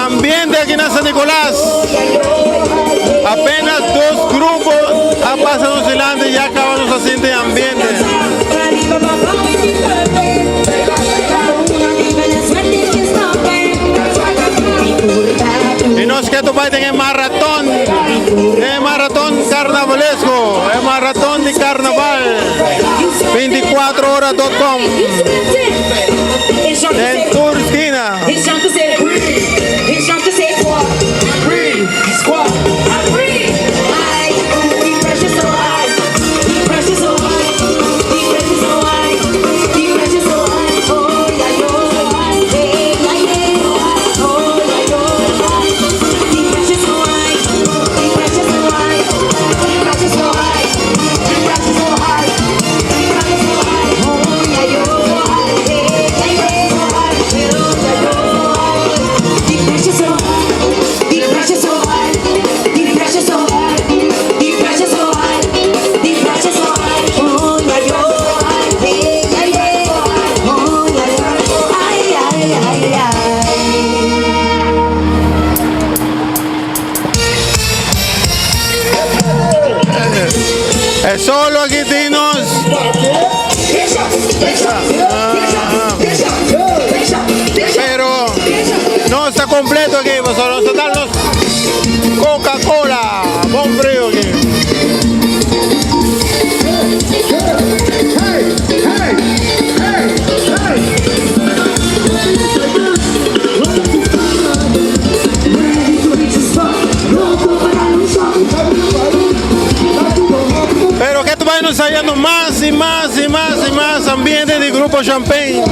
Ambiente aki na San Nicolas. Apenas dos grupo a pasa nos delante y ya caba nos a sinti ambiente. Y nos ke topa den e maraton, e maraton carnavalesco, e maraton di carnaval. 24ora.com Den tur skina. E solo aki tin nos. Pero no ta completo aki, pasobra nos ta dal nos Coca-Cola. Bon frio aki. Pero ke ta bai nos hayando mas y mas y mas y mas ambiente di Grupo Champagne.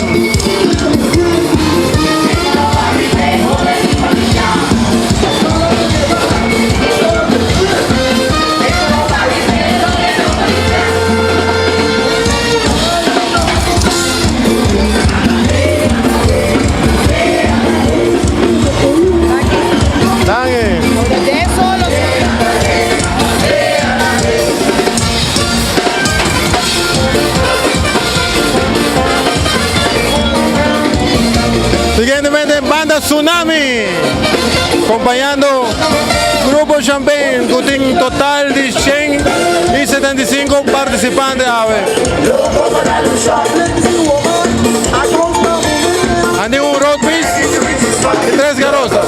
Danki. Siguientemente banda Tsunami acompañando Grupo Champagne cu tin total di 175 participante awe. Andi un road piece y tres carrozas.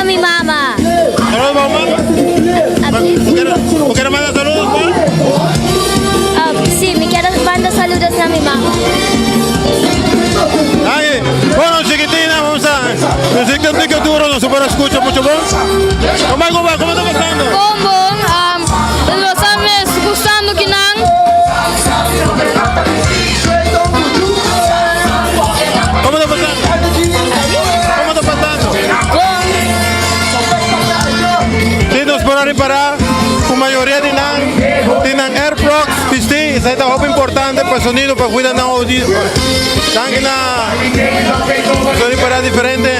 mi mama. Saludos pa bo mama. Bo kier manda saludos pa? Si, mi kier manda saludos na mi mama. Ay, bueno, chiquitina, vamos a... Musica tica duro, no se puede escuchar mucho bon. ¿Cómo, cómo, cómo está pasando? Bon, bon. Um, nos estamos gustando que nan. ¿Cómo está pasando? ¿Cómo está pasando? Bon. Si nos por ripara, e mayoria di nan tin nan earplugs, bisti, esey ta hopi importante pa sonido, pa cuida nan oido. Danki na por ripara diferente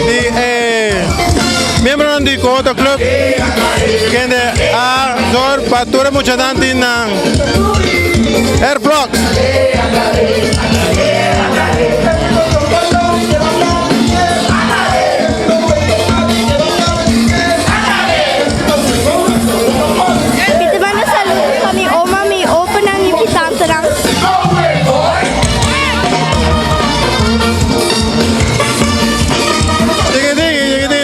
di eh, miembronan di Cohota Club, kende a zorg pa tur e muchanan tin nan earplugs. Mi ta manda saludos pa mi oma, mi opanan y mi tantenan. Chiquitini, chiquitini.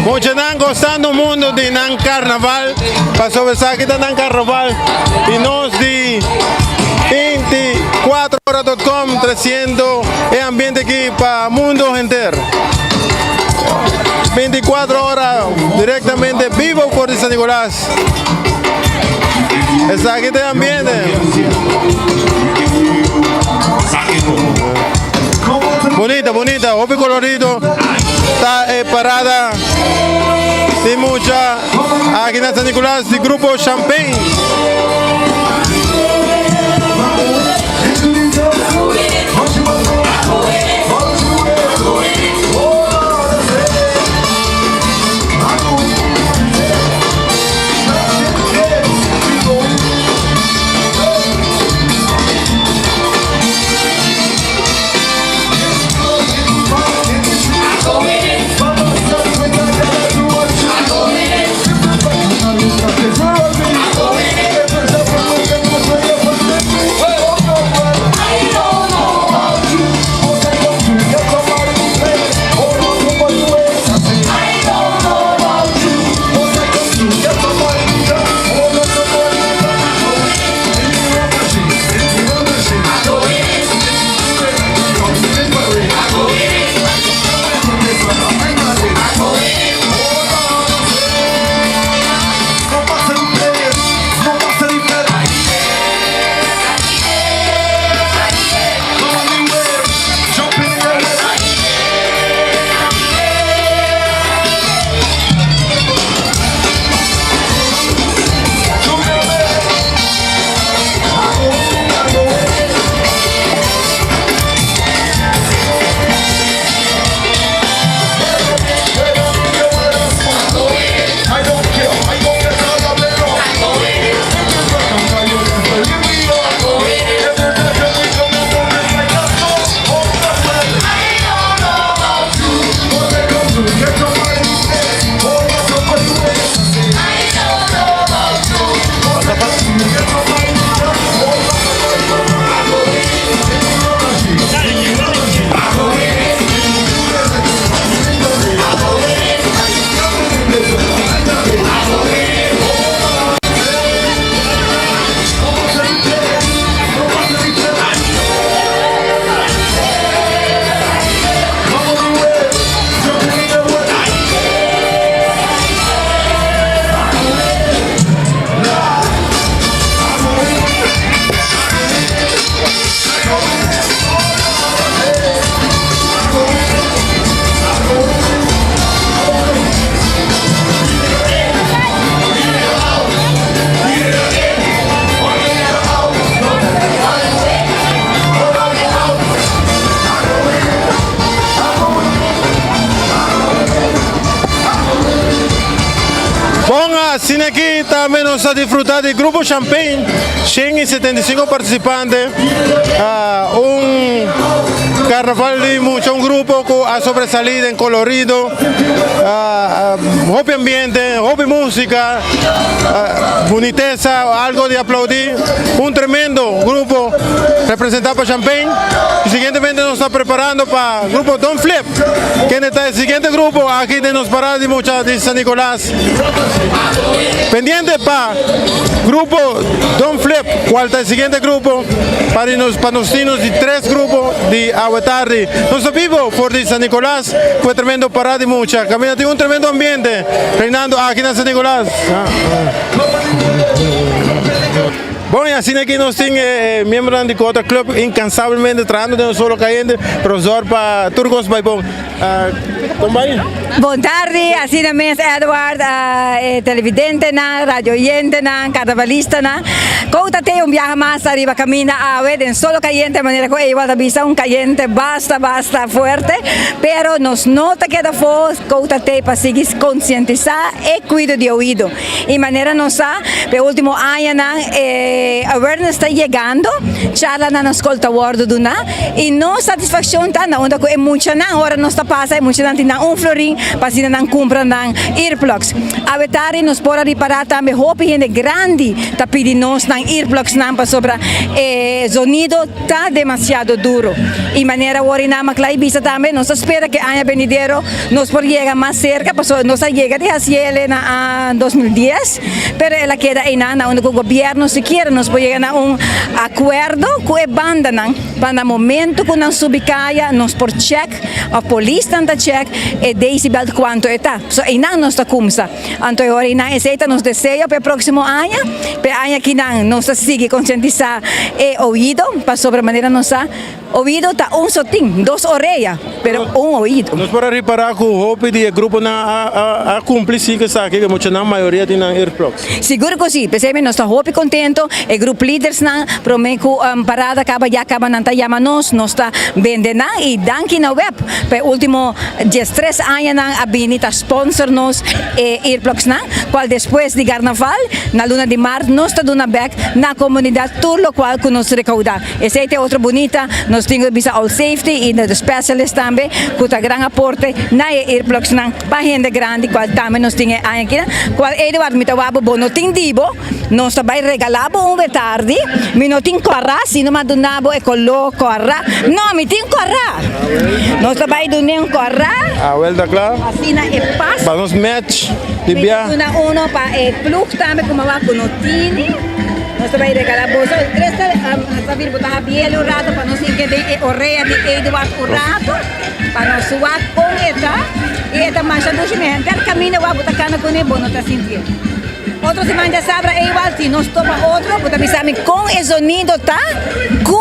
Muchanan gozando mundo di nan carnaval, pasobra esaki ta nan carnaval y nos di 24hora.com treciendo e ambiente aki pa mundo henter. 24 ora directamente vivo for di San Nicolas. Esaki ta e ambiente. Bunita, bunita, hopi colorido. Ta e parada di mucha aki na San Nicolas di Grupo Champagne. Bon, asina aki tambe nos a disfruta di Grupo Champagne, 175 participante, un. Carnaval di mucha un grupo cu a sobresali den colorido, hopi ambiente, hopi musica, buniteza, algo di aplaudi. Un tremendo grupo representa pa Champagne. Y siguientemente nos ta preparando pa grupo Don Flip, kende ta e siguiente grupo aki den nos parada di mucha di San Nicolas. Pendiente pa grupo Don Flip, cual ta e siguiente grupo pa di nos pa nos tin nos di tres grupo di awe tardi. Nos ta bibo for di San Nicolas cu e tremendo parada di mucha. Caminda tin un tremendo ambiente reinando aki na San Nicolas. Bon y asina aki nos tin e miembronan di Cota Club incansablemente trahando den un solo cayente, pero zorg pa tur cos bay bon. Kon bai? Bon tardi, asina mes Edward, e televidentenan, radio oyentenan, carnavalistanan. Kou ta te un biaha mas ariba caminda awe den solo cayente manera cu Ewald a bisa un cayente basta basta fuerte, pero nos no ta keda afo, kou ta te pa sigui concientisa e cuido di oido. Y manera nos sa, p'e ultimo añanan e awareness ta yegando, charlanan na scol ta wordo duna y nos satisfaccion ta na unda cu e muchanan ora nos ta pasa e muchanan tin nan un florin pa asina nan cumpra nan earplugs. Awe tardi nos por a ripara tambe hopi hende grandi ta pidi nos nan earplugsnan pasobra e zonido ta demasiado duro. Y manera awor y nan a cla y bisa tambe nos ta spera cu e aña benidero nos por yega mas cerca pasobra nos a yega di haci el na 2010 pero el a keda eynan na unda cu gobierno sikiera nos por yega na un acuerdo cu e bandanan pa na momento cu nan subi caya nos por check of polisnan ta check e decibel cuanto e ta. So eynan nos ta cumsa. Anto e ora eynan esey ta nos deseo pa e proximo aña. Pa e aña akinan nos ta sigui concientisa e oido pasobra manera nos sa oido ta un so tin, dos orea pero un oido. Nos por a ripara cu hopi di e gruponan a cumpli sin cu esaki, cu muchanan mayoria tin nan earplugs. Sigur cu si, p'esey nos ta hopi contento, e group leadersnan prome cu parada caba ya caba nan ta yama nos, nos ta bende nan y danki na web pa e ultimo diestres añanan a bini ta sponsor nos e earplugsnan, cual despues di Carnaval na luna di maart nos ta duna bek na comunidad tur locual cu nos recauda. Esey ta e otro bunita, nos tin cu bisa All Safety y the specialist tambe cu ta gran aporte na e earplugsnan. Pa hende grandi cual tambe nos tin e aña aki cual Eduard mi ta wak bo bo no tin di bo nos ta bay regala bo un wetardi mi no tin cora si no mi a duna bo e color cora no mi tin cora nos ta bay dune un cora Awel ta cla asina e pas pa nos match di mi bia. ta duna uno pa e ploeg tambe como a wak cu no tini nos ta bay regala boso Crystal Safir bo ta habiel un rato pa nos hinca den e orea di Eduard un rato. Pa nos wak kon e ta i e ta masha dushi mi henter kaminda wak bo ta kana kuné bo no ta sintié. Otro siman djasabra e igual si nos topa otro bo ta bisa mi kon e zonido ta ku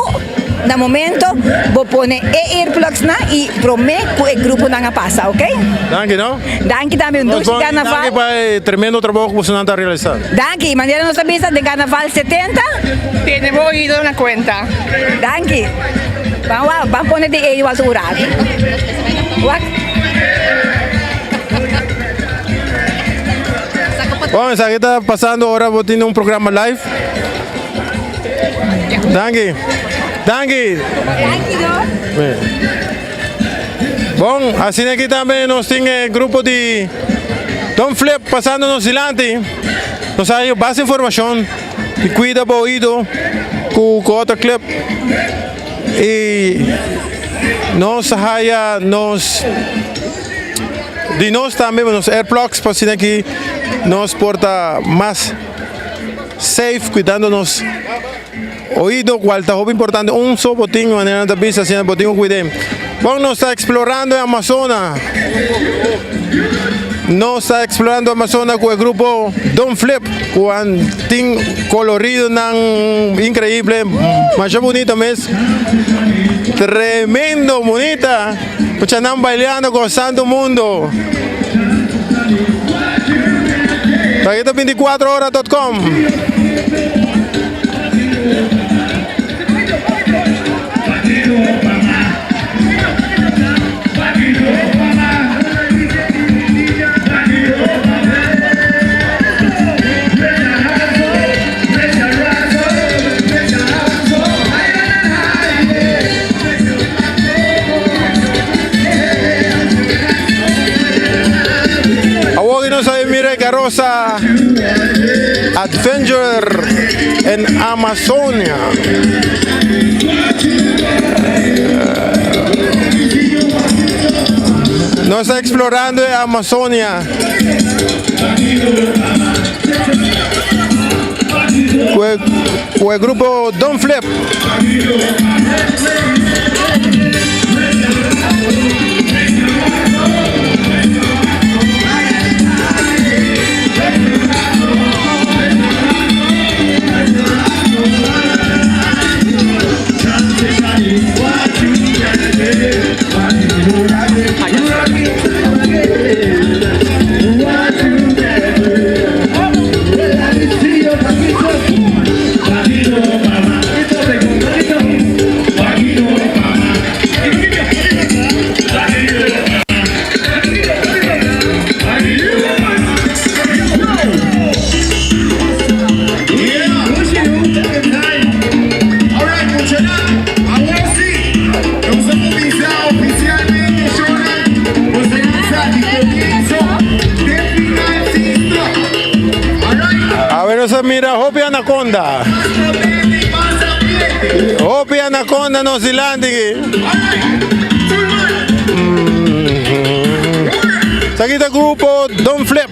na momento bo pone e earplugsnan i promé ku e gruponan a pasa ok. Danki no. Danki tambe un dushi karnaval. Danki pa e tremendo trabou ku bosonan ta realisa. Danki manera nos ta bisa den karnaval 70. Tene bo oido na kuenta. Danki. Ban wak, ban pone di ei wak un rato. Wak. Bon, esaki ta pasando ora bo tin un programa live. Danki. Danki. Danki no. Bon, asina aki tambe nos tin e grupo di Don Flip pasando nos dilanti. Nos hay basta informacion di cuida bo oido cu otro clip y nos haya nos di nos tambe nos airplugs pa asina aki nos por ta mas safe cuidando nos oido cual ta hopi importante un so bo tin manera nan ta bisa asina bo tin cu cuid'e. Bon nos ta explorando e Amazona nos ta explorando Amazona cu e grupo Don Flip cu an tin coloridonan increible masha bunita mes tremendo bunita muchanan bailando gozando mundo. Aquí ta 24 hora dot com. karosa Adventure in Amazonia. Nos ta explorando e Amazonia. Cu e grupo Don Flip. Awe nos a mira hopi anaconda. Hopi anaconda nos dilanti aki. Esaki ta grupo Don Flip.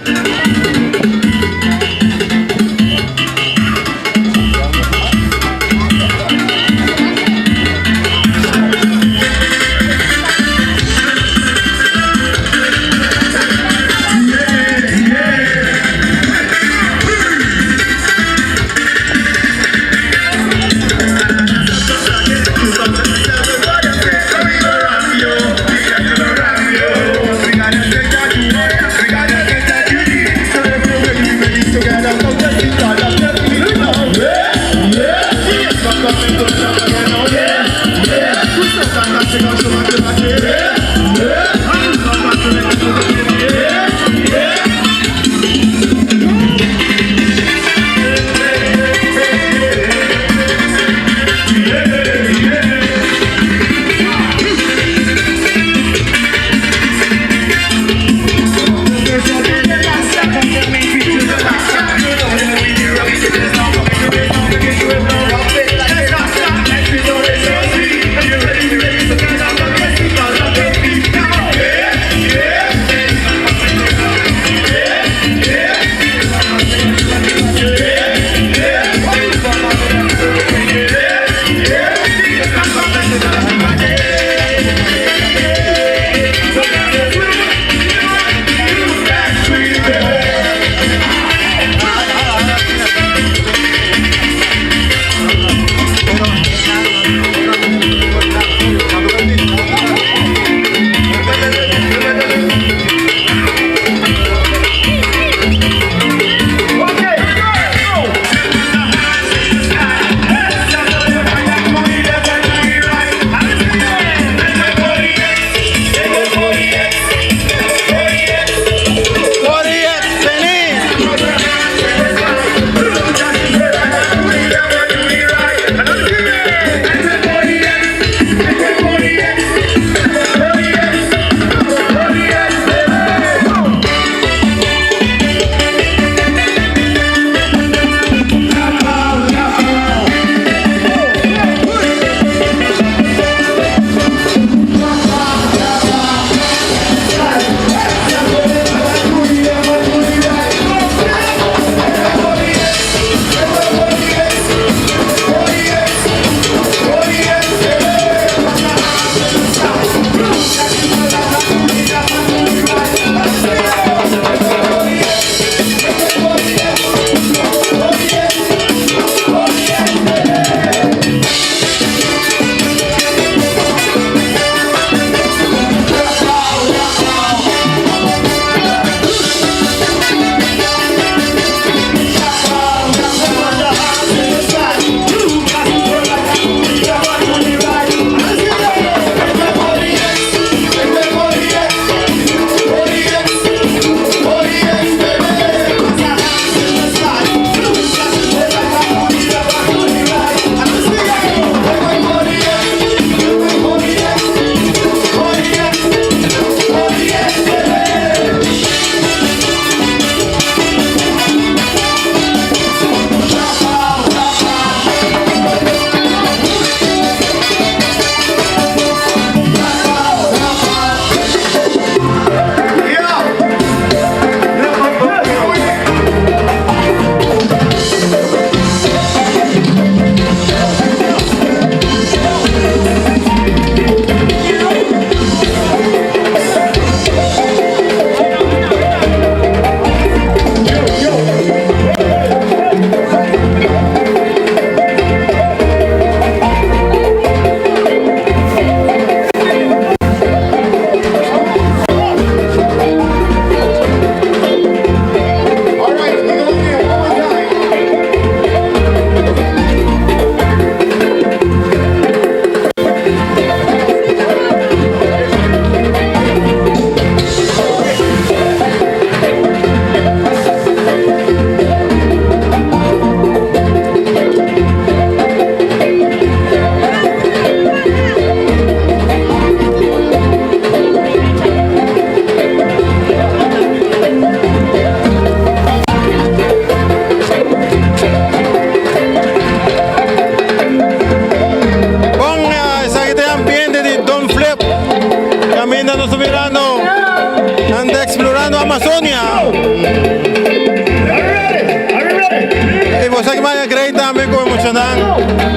Bo sa ki maya great tambe ku e muchanan,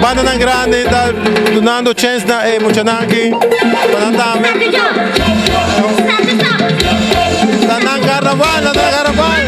bandanan grandi ta dunando chens na e muchanan aki pa nan tambe. Ta nan karnaval, ta nan karnaval.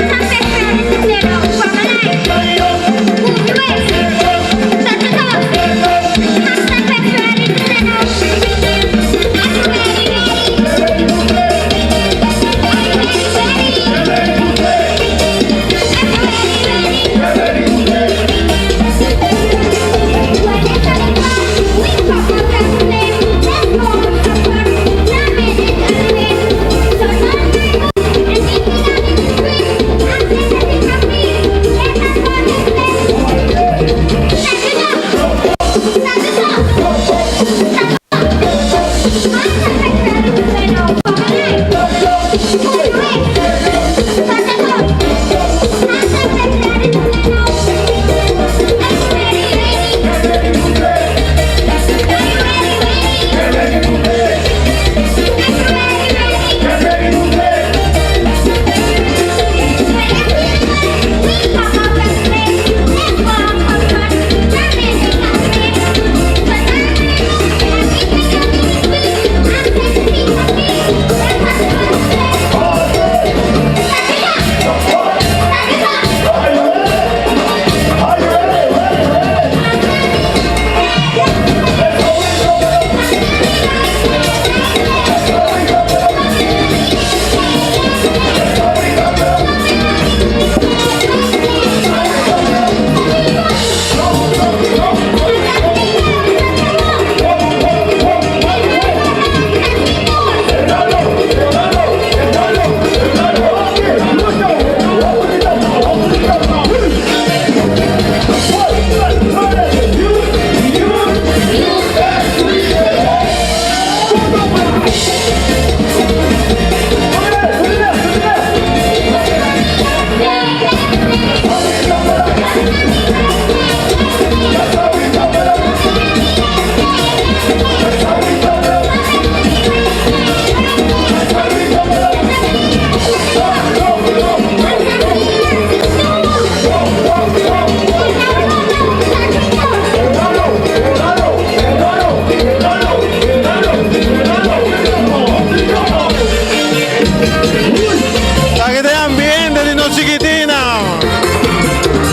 Aki ta e ambiente di nos chikitina.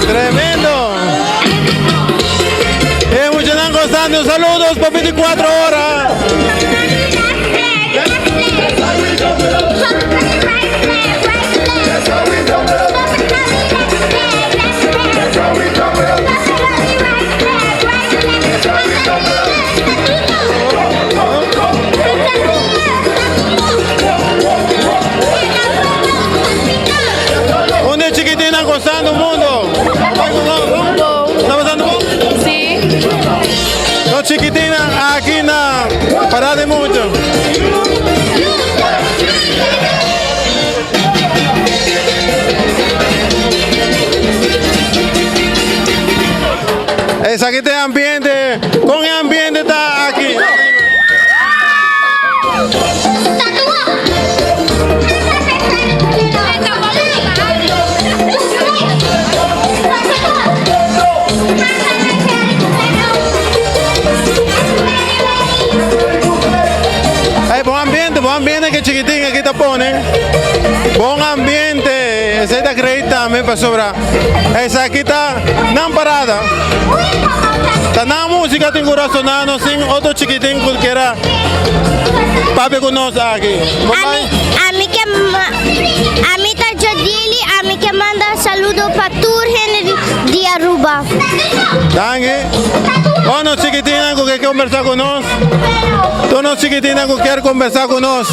Tremendo. E muchanan gozando. Saludos pa 24 ora. Unda e chikitinnan gozando mundo? Ta pasando bon? Sí. Nos chikitinnan aki na Parada di Mucha. Esaki ta e ambiente. Kon e ambiente ta aki? Hey, bon ambiente, bon ambiente ke chikitin aki ta pone. Bon ambiente, esei ta great tambe pasobra esaki ta nan parada. Ta nan música tin ku rasoná, no sin otro chikitin ku kera papia ku nos aki. Ami, ami ke ami ta Jodili, ami ke manda saludo pa tur hende di, di Aruba. Danki. Oh, nos chikitinnan ku ke kombersá ku nos. Tur nos chikitinnan ku kier kombersá ku nos.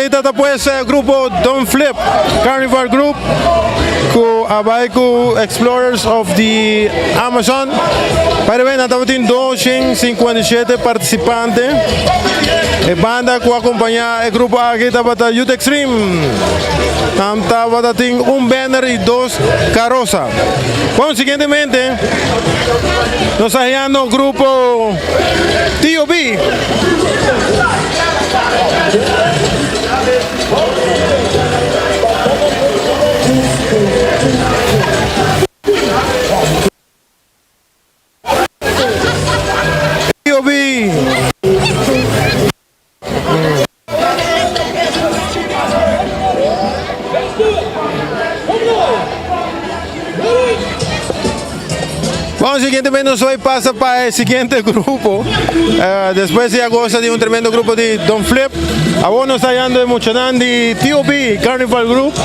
Esey ta ta pues e grupo Don Flip Carnival Group cu a bay cu Explorers of the Amazon. By the way, nan tabatin 257 participante. E banda cu acompaña e grupo aki tabata Youth Extreme. Nan tabata tin un banner y dos carosa. Bon, siguientemente nos ta hallando grupo TOB. TOB. Bon, siguientemente nos bay pasa pa e siguiente grupo. Eh, despues di a goza di un tremendo grupo di Don Flip, awor nos ta hallando e muchanan di TOB Carnival Group,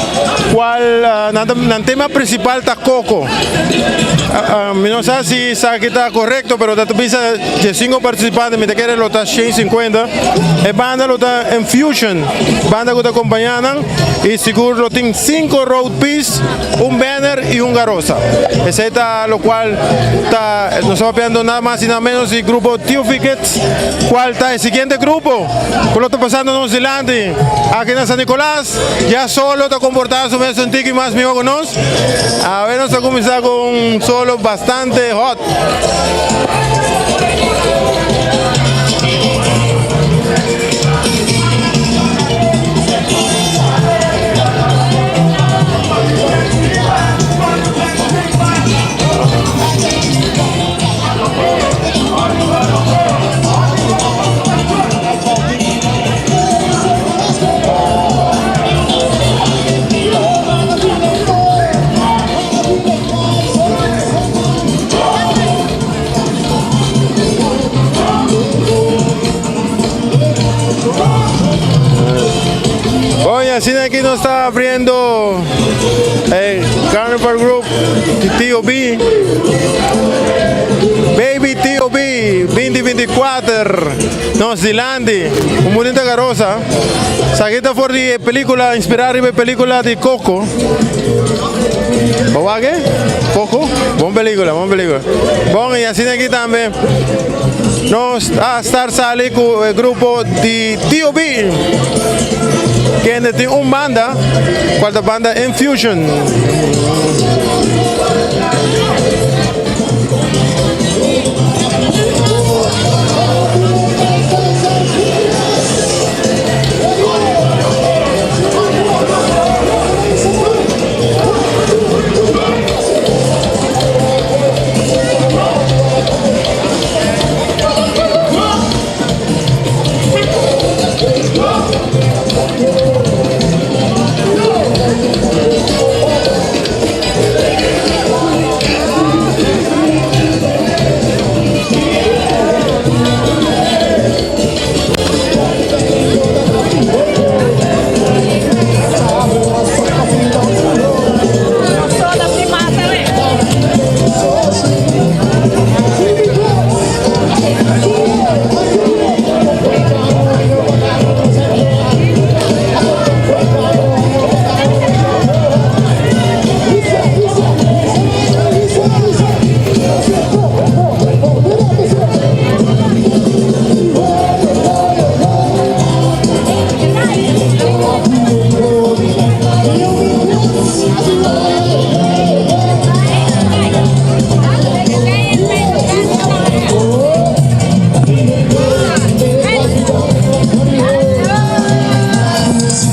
cual eh, nan, ta- nan tema principal ta coco. Eh, eh, mi no sa si esaki ta correcto, pero ta bisa dje cinco participante, mi ta kere lo ta 150. E banda lo ta Infusion, banda cu ta acompaña nan, y sigur lo tin cinco road piece, un banner y un garosa. Esey ta locual ta nos ta papiando nada mas y nada menos di grupo Tio Fickets, cual ta e siguiente grupo cu lo ta pasando nos dilanti aki na San Nicolas. Ya solo ta comporta su mes un tiki mas miho cu nos. Awe nos ta cuminsa cu un solo bastante hot. Bon, y asina aki nos ta abriendo el Carnival Group TOB. Baby TOB 2024. Nos dilanti. Un bonita garosa. Esaki ta for di e pelicula, inspira riba e pelicula di Coco. Bo wak e? Coco? Bon pelicula, bon pelicula. Bon, y asina aki tambe nos a star sali cu e grupo di TOB. Kende tin un banda, cual ta banda Infusion.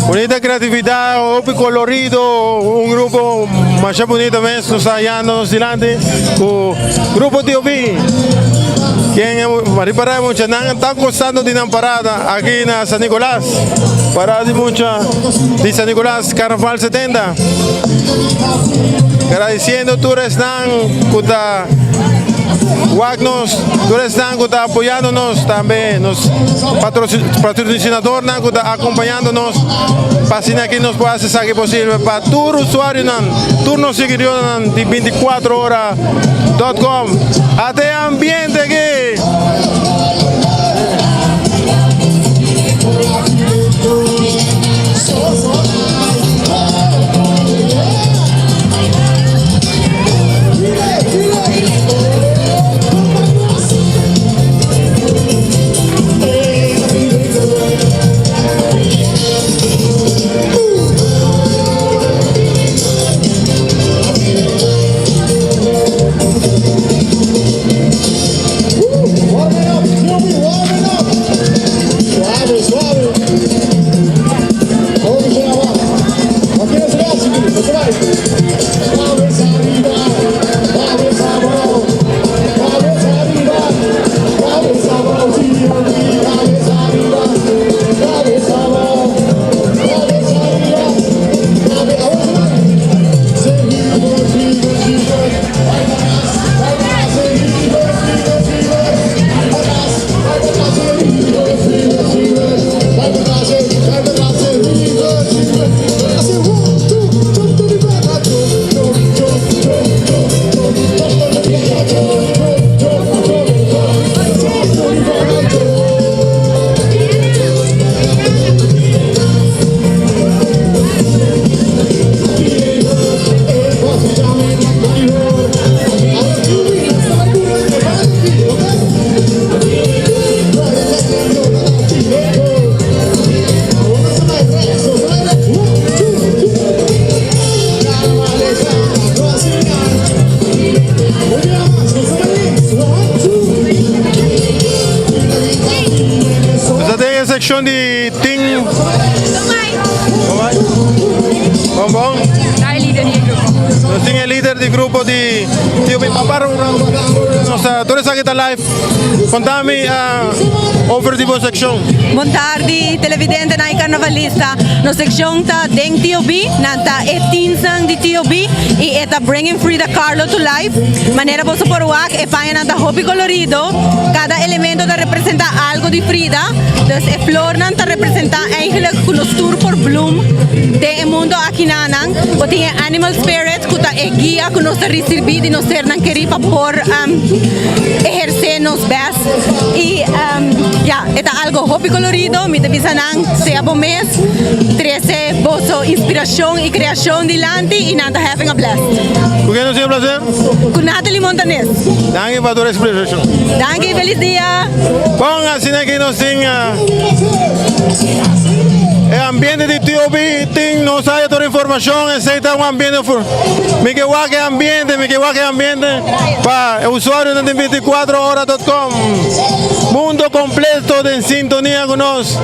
Bonita creatividad, hopi colorido, un grupo masha bonito mes nos ta hallando nos dilanti cu Grupo TOB. Quien ripara e muchanan ta gozando di nan parada aki na San Nicolas. Parada di mucha di San Nicolas Carnaval 70. Agradeciendo tur esnan cu ta wak nos, tur esnan cu ta apoyando nos, tambe nos patrocinadornan cu ta acompañando nos pa asina aki nos por haci esaki posible pa tur usuarionan, tur nos siguidornan di 24 ora dot com. Ate ambiente aki! Nos ta den e seccion di tin. Bon bon. Nos tin e lider di grupo di Tio Bin Papar. Nos ta tur esaki ta live. Contami over di bo seccion. Bon tardi televidentenan y carnavalista. Nos seccion ta den TOB, nan ta e teensnan di TOB y e ta Bringing Frida Kahlo to Life. Manera boso por wak e pañanan ta hopi colorido, cada elemento ta representa algo di Frida, dus e flornan ta representa eigenlijk cu nos tur por bloom den e mundo akinanan. Bo tin e animal spirit cu ta e guia cu nos ta ricibi di nos sernan keri pa por eherce nos best y ya e ta algo hopi colorido, mi ta bisa nan sea bo mes, trece boso inspiracion y creacion dilanti y nan ta having a blast. Cu ken nos tin e placer? Cu Natalie Montanes. Danki pa tur e explicacion. Danki, feliz dia. Bon, asina aki nos tin e ambiente di TOB, tin nos haya tur informacion, esey ta un ambiente mi ke wak e ambiente, mi ke wak e ambiente pa e usuarionan di 24 hora dot com. Mundo completo den sintonia cu nos.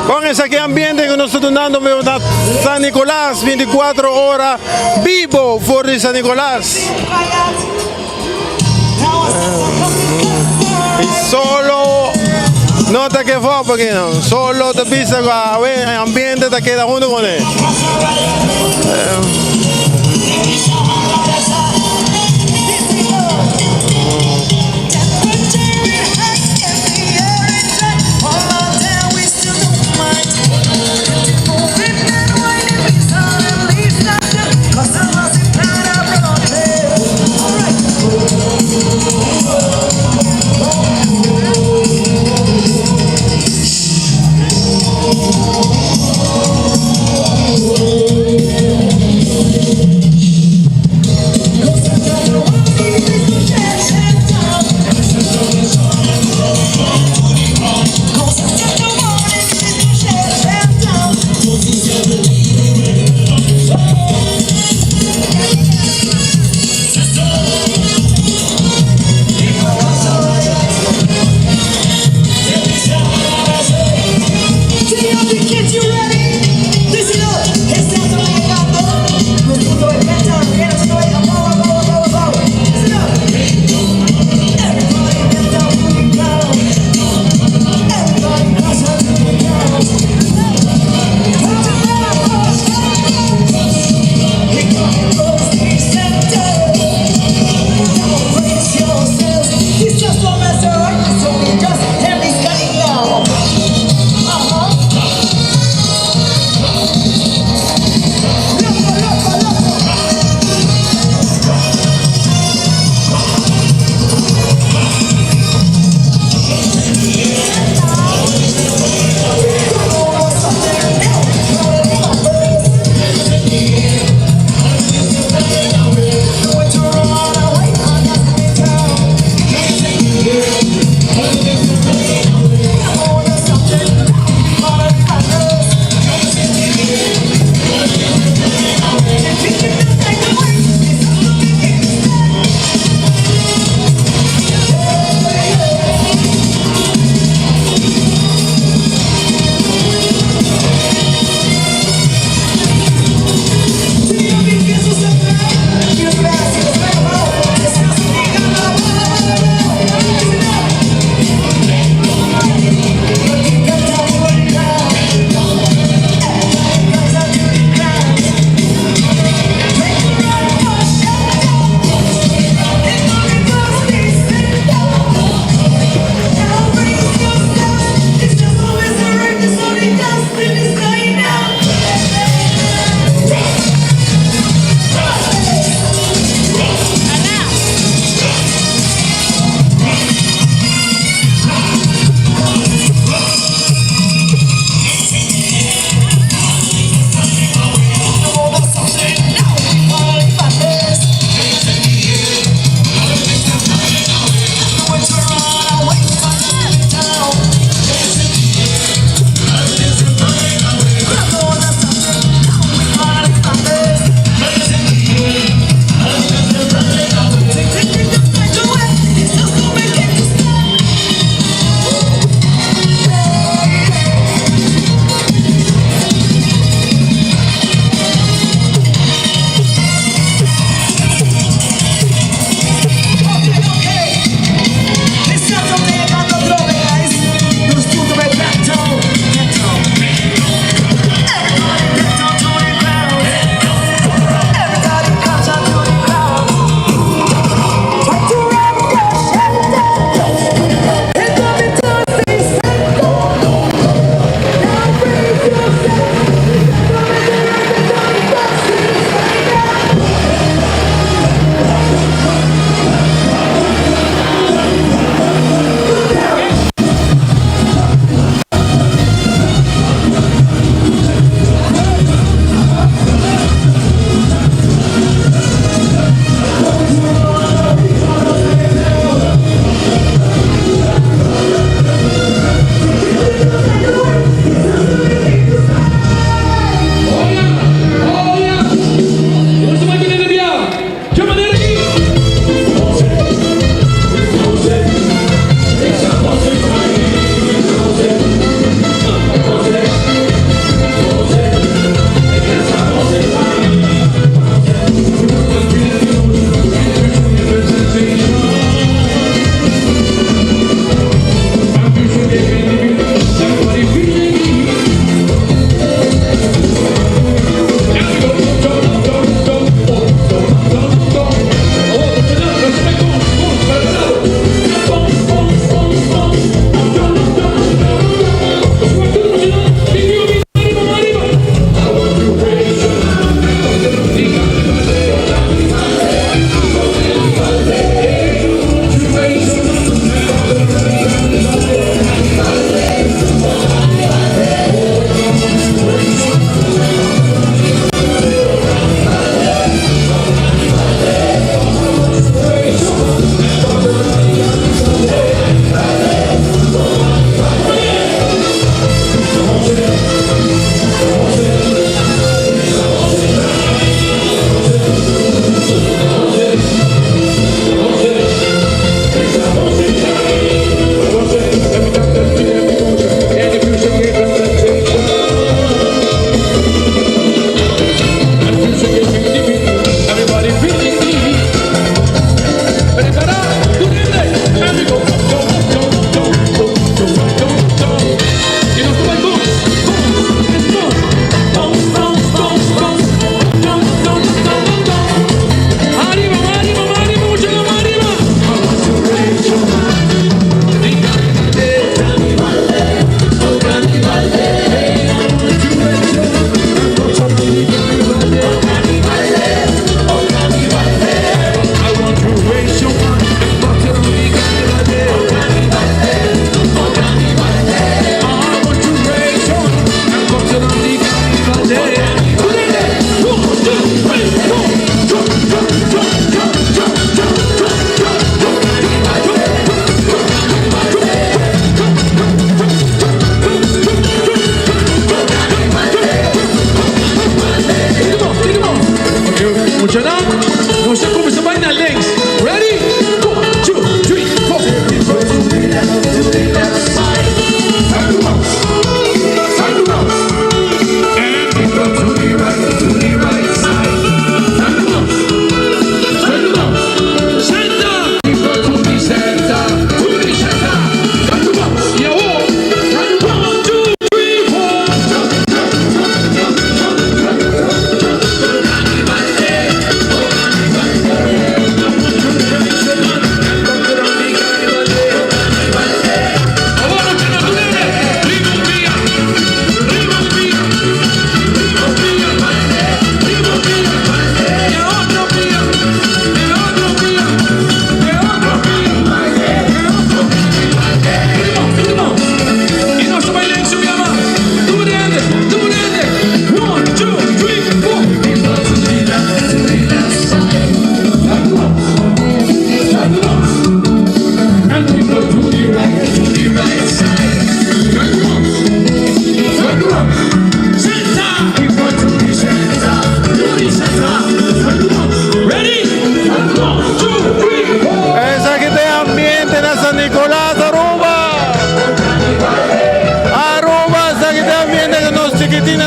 Con esaki ambiente cu nos ta dunando na San Nicolas 24 ora bibo for di San Nicolas. Y solo no ta ke fop aki no. Solo ta bisa cu awe e ambiente ta keda hunto con e.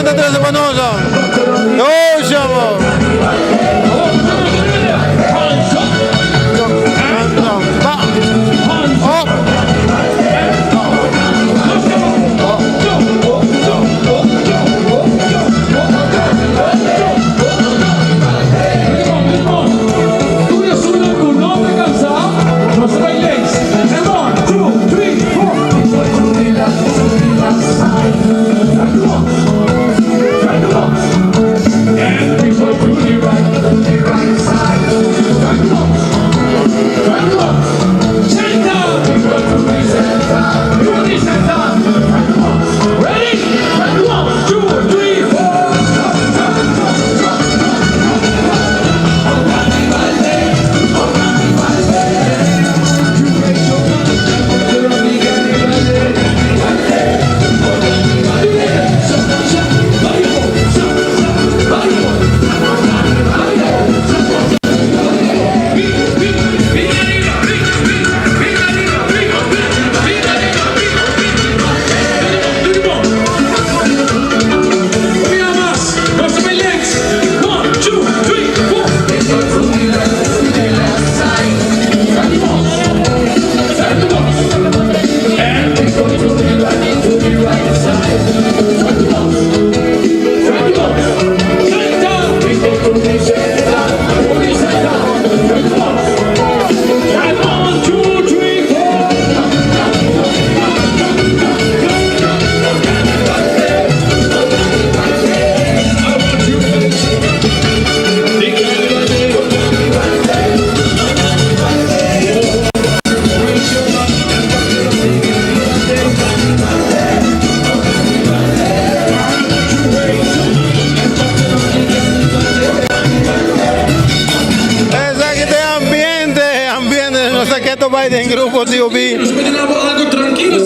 nan ta trese pa nos. Oh, shamo. Oh. Esaki ta e ambiente, ambiente nos ta keto bai den grupo TOB.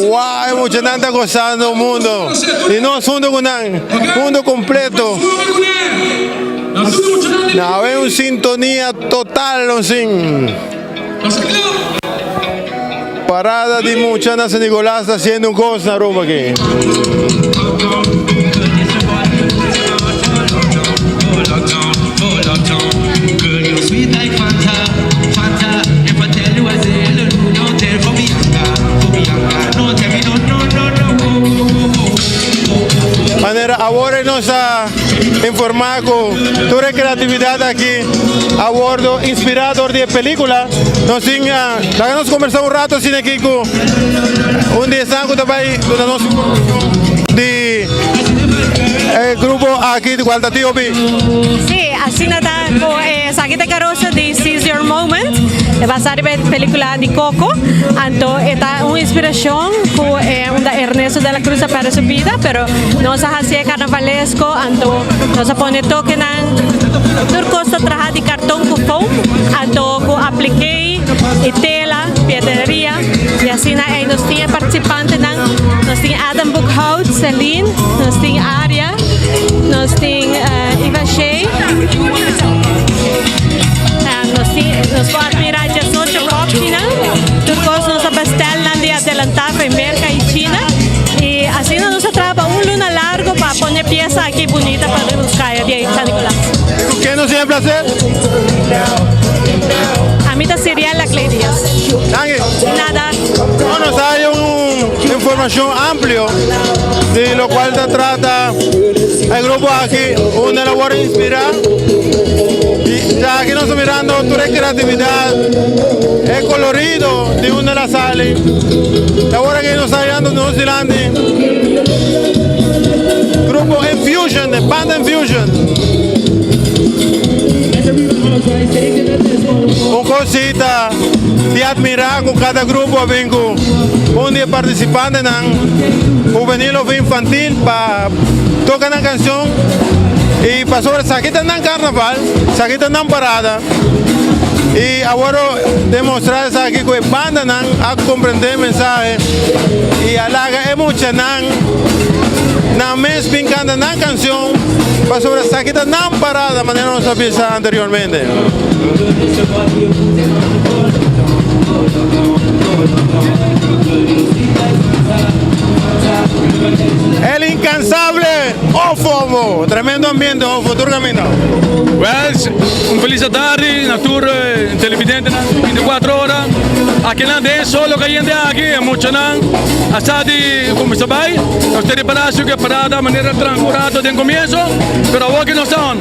Wow, e muchanan ta gozando mundo y nos hunto cu nan, mundo completo. Now un sintonia total nos sin. Parada di mucha na San Nicolas ta haciendo un cos na Aruba aki. Manera awor e nos a informa cu tur e creatividad aki a wordo inspira door di e pelicula. Nos tin laga nos combersa un rato asina aki cu un di esnan cu ta bay duna nos informacion di e grupo aki di cual ta TOB. Sí, asina ta cu esaki ta e carosa di Seize Your Moment, e basa riba e pelicula di Coco, anto e ta un inspiracion cu e unda Ernesto de la Cruz a perde su bida, pero nos a haci e carnavalesco, anto nos a pone tokenan, tur cos ta traha di carton cu foam, anto cu aplique y tela, piedreria, y asina ey nos tin e participantenan, nos tin Adam Boekhout, Celine, nos tin Aria, nos tin Iva Shea, nos tin, nos por admira diesocho kopchinan, tur cos nos a bestel nan di adelanta pa Merca y China, y asina nos a traha pa un luna largo pa pone pieza aki bunita pa nos caya di San Nicolas. Cu ken nos tin e placer? Ami ta Siriel Laclay Diaz. Danki. Nada. Bueno, nos hay un informacion amplio di lo cual ta trata e grupo aki, unda lo worde inspira. Y ya aki nos ta mirando tur e creatividad, e colorido di unda la sali. Awor aki nos ta hallando nos dilanti grupo Infusion, e banda Infusion. Un cosita di admira cu cada grupo a bin cu un di e participantenan hubenil of infantil pa toca nan cancion y pasobra esaki ta nan carnaval, esaki ta nan parada y awor demostra esaki cu e bandanan a comprende e mensahe y a laga e muchanan nan mes bin canta nan cancion pasobra esaki ta nan parada manera nos a bisa anteriormente. El incansable Ofo! Tremendo ambiente Ofo, tur caminda. Wel, un feliz atardi na tur televidentenan 24 ora. Akinan den solo cayente aki, e muchanan a sa di cuminsa bay. Nos ta ripara su cu e parada manera tranca un rato den comienzo, pero awor ki nos ta on.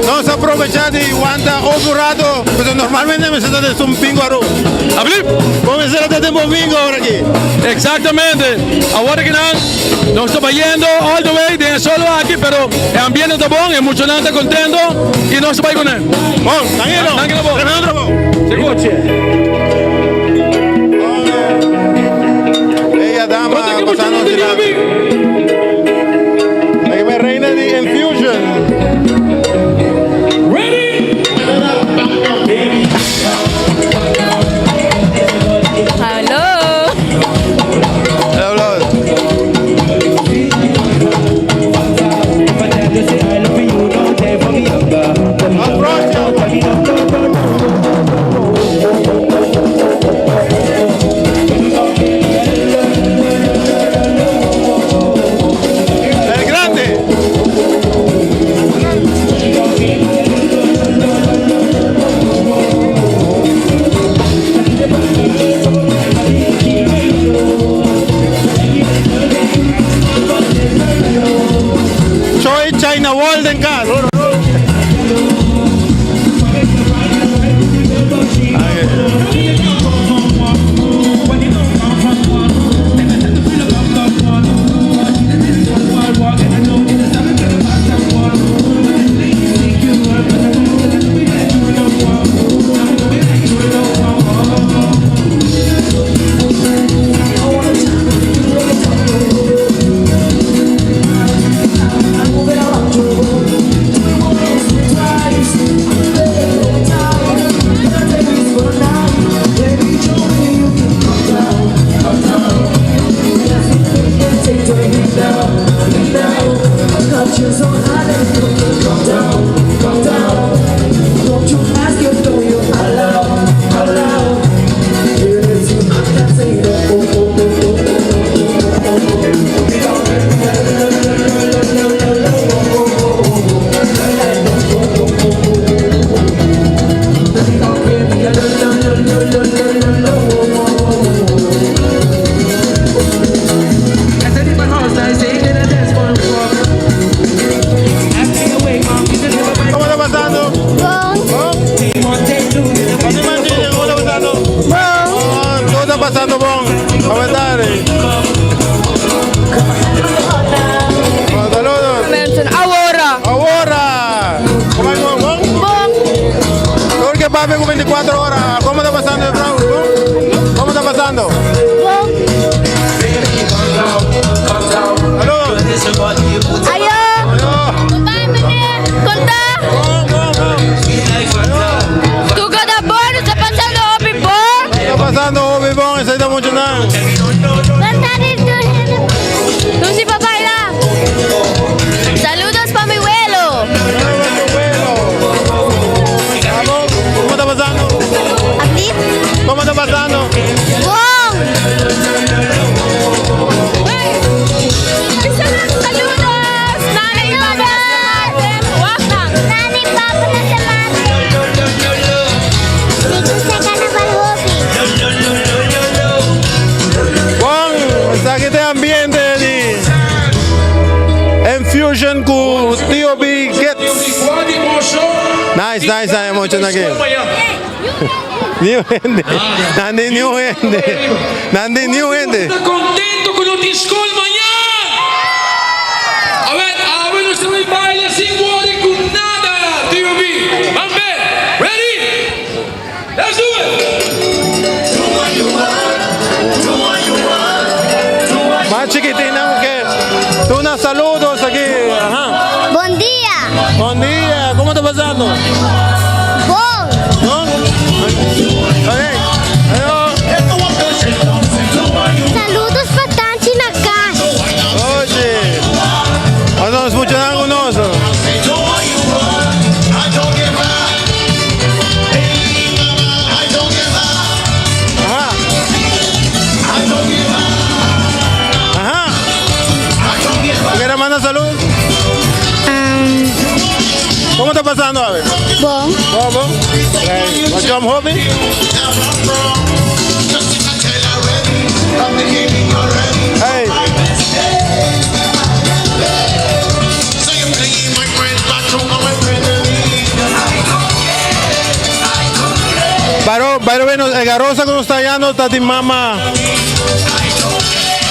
Nos a probecha di wanta otro rato, pasobra normalmente mester ta den Domingo Aruba. Ablief! Bo mester a ta den Bomingo awor aki. Exactamente. Awor aki nan nos ta bayendo all the way den e solo aki, pero e ambiente ta bon, e muchanan ta contento y nos ta bay cu nan. Bon, danki Danki na bo. Tremendo trabou. Sigur. Bella dama pasando dilanti. Aki mi reina di Infusion. Hallo. Hallo. El grande. Choi China Wall den cas. Como ta pasando? Bon. Bon. Como ta pasando? Bon. Todo ta pasando bon. Buenas tardes. Bon, saludos. Mensen, ahora. Ahora. Como ta bon? Bon. Porque papi con 24 horas. Como ta pasando, bro? Como ta pasando? Bon. Saludos. Ayo. Bye, meneer. Con ta. Bon, bon, bon. Tur ta bon, ta pasando hopi bon. Ta pasando hopi bon, esey ta mucho nan. Lucy pa baila. Saludos pa mi welo. Vamos, como ta pasando? Aki? Como ta pasando? Bon. Saludos. Nanay y papa. Nanay papa na sa Mi gusta carnaval hopi. Bon, aki tin ambiente di Infusion cu TOB Kids. Nice, nice, nice, mucho aki. New hende. Nandi new hende. Nandi new hende. Ta contento cu no tin scol mañan? A ver, nos ta bay baila sin worry cu nada. TVB. Ban be. Ready? Let's do it. Mas chikitin cu duna saludos aki. Aha. Bon dia. Bon dia, como ta pasando? Bon. No? Ok. Ayo. Saludos pa Tanchi na cas. Oye. Nos escuchan con nosotros. Aha. Aha. manda salud? Como ta pasando awe? Bon. Bon, bon. Right. Bo jump hopi? Hey. Pero, pero bueno, e garosa ku nos ta hallando ta di mama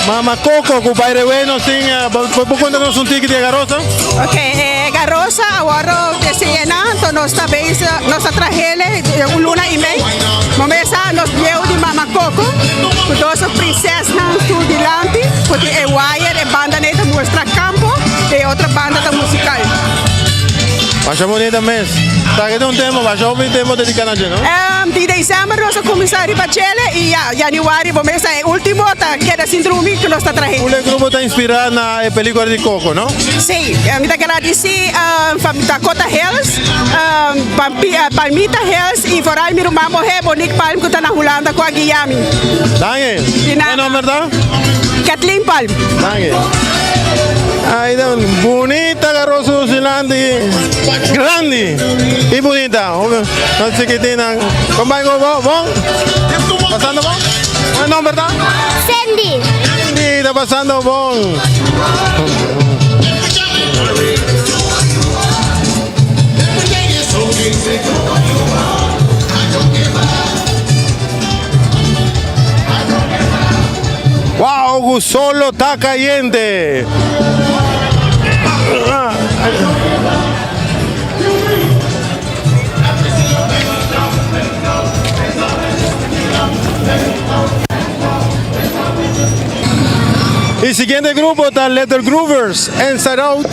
Mama Coco ku by the way nos tin eh, bo bo por konta nos un tiki di e garosa? Ok, e garosa awor deseña, anto nos ta bezig, nos a trahele un luna y mei. Momesa nos bieu di Mama Coco, ku dos prinsesnan su dilanti, ku tin e wire, e banda nei ta muestra kampo, e otro banda ta musical. Masha bonita mes. Ta ke ta un tempo, masha hopi tempo dedica na dje, no? Di december nos a cuminsa riba djele y ya januari bo mesa e ultimo ta keda sin drumi cu nos ta trahe. Ul e grupo ta inspira na e pelicula di Coco, no? Si, mi ta gradici Dakota Hills, Palmita Hills y vooral mi ruman muhe Monique Palm cu ta na Hulanda cu a guia mi. Danki. Di nada. E nomber ta? Kathleen Palm. Danki. Ay, dan bunita garoso Zeelandia. Grandi y bunita. Nos chiquitina. Con bai go bo? Bon? Pasando bon? Con nomber ta? Sandy. Sandy ta pasando bon. Wow, cu solo ta cayente. Y siguiente grupo ta Little Groovers Inside Out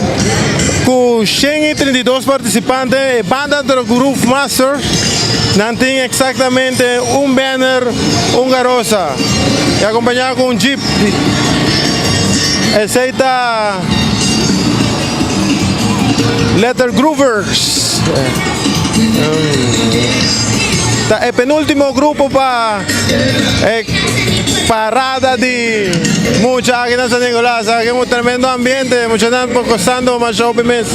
cu 132 participante. E banda The Groove Masters nan tin exactamente un banner, un garosa y acompaña cu un jeep. Esey ta Little Groovers. Ta e penultimo grupo pa e parada di mucha aki na San Nicolas. Aki un tremendo ambiente, muchanan por gozando masha hopi mes.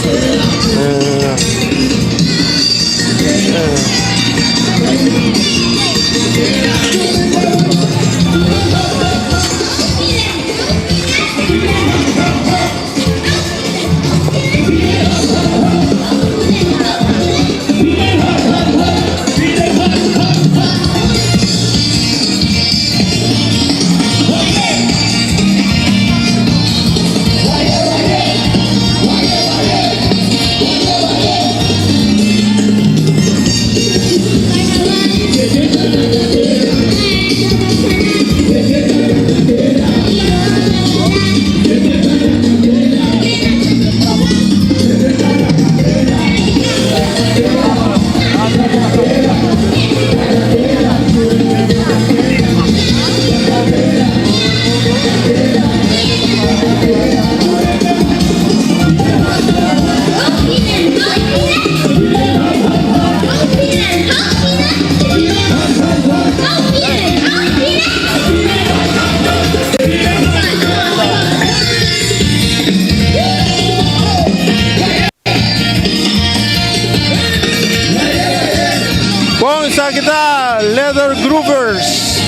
Bon, esaki ta Leather Groovers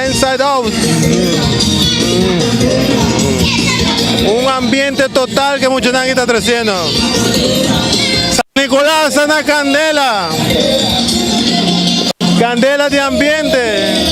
Inside Out. Un ambiente total que muchanan ta treciendo. San Nicolás ta na candela. Candela di ambiente.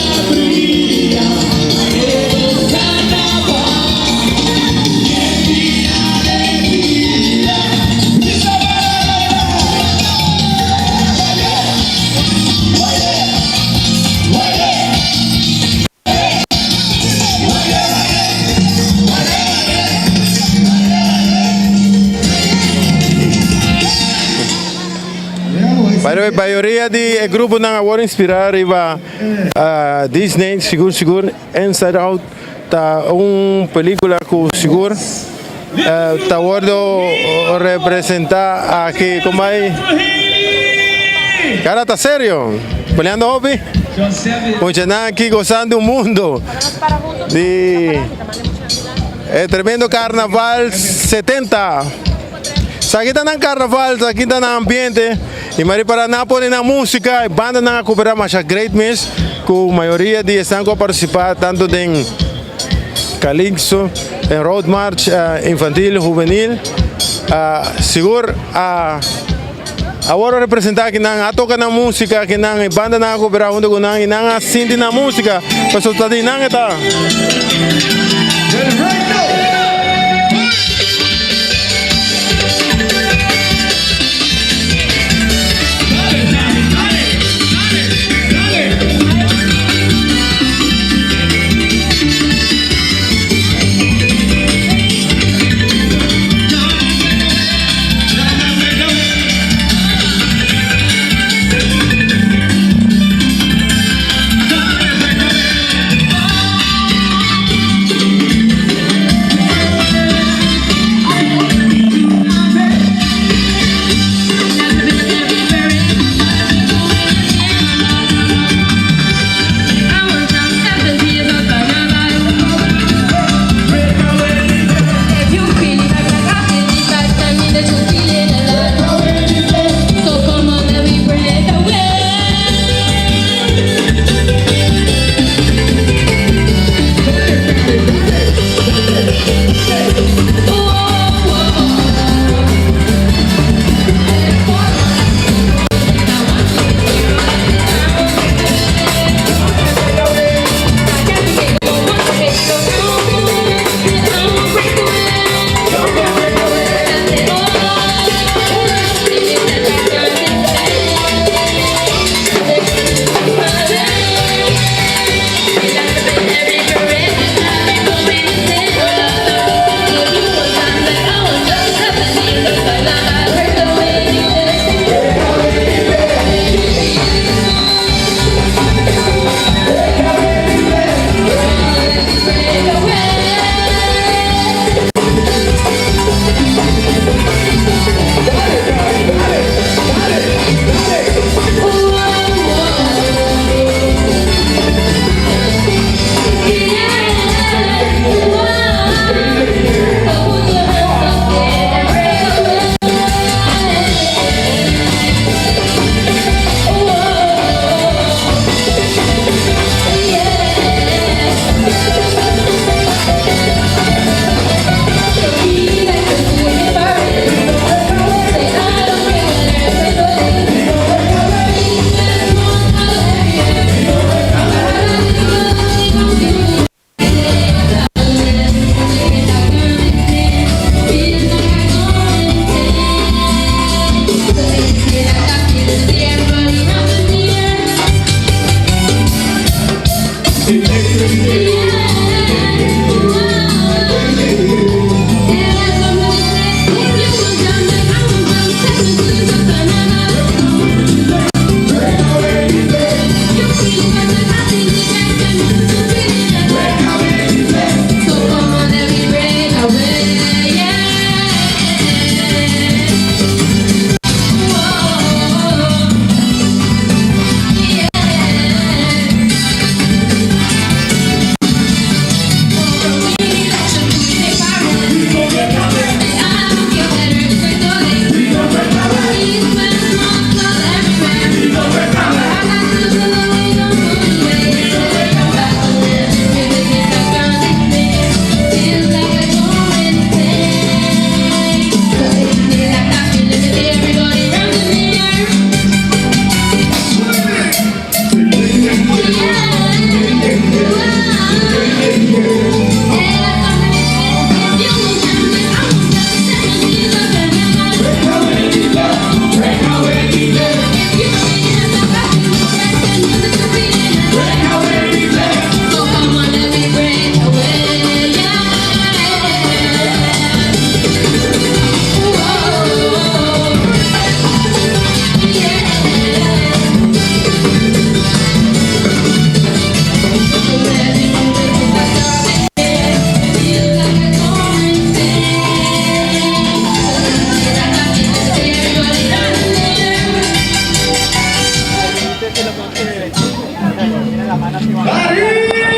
By the way, mayoria di e gruponan a word inspira riba Disney, sigur sigur Inside Out ta un pelicula cu sigur ta wordo representa aki como ay cara ta serio peleando hopi muchanan aki gozando un mundo di. E tremendo carnaval 70. Sa aki ta nan carnaval, sa aki ta nan ambiente. Y mari para nan pone nan musica, e banda nan a coopera masha great mes, cu mayoria di esnan cu a participa tanto den Calypso, en Road March infantil, juvenil, sigur a a worde representa aki nan a toca nan musica aki nan, e banda nan a coopera hunto cu nan y nan a sinti nan musica, pasobra ta di nan e ta.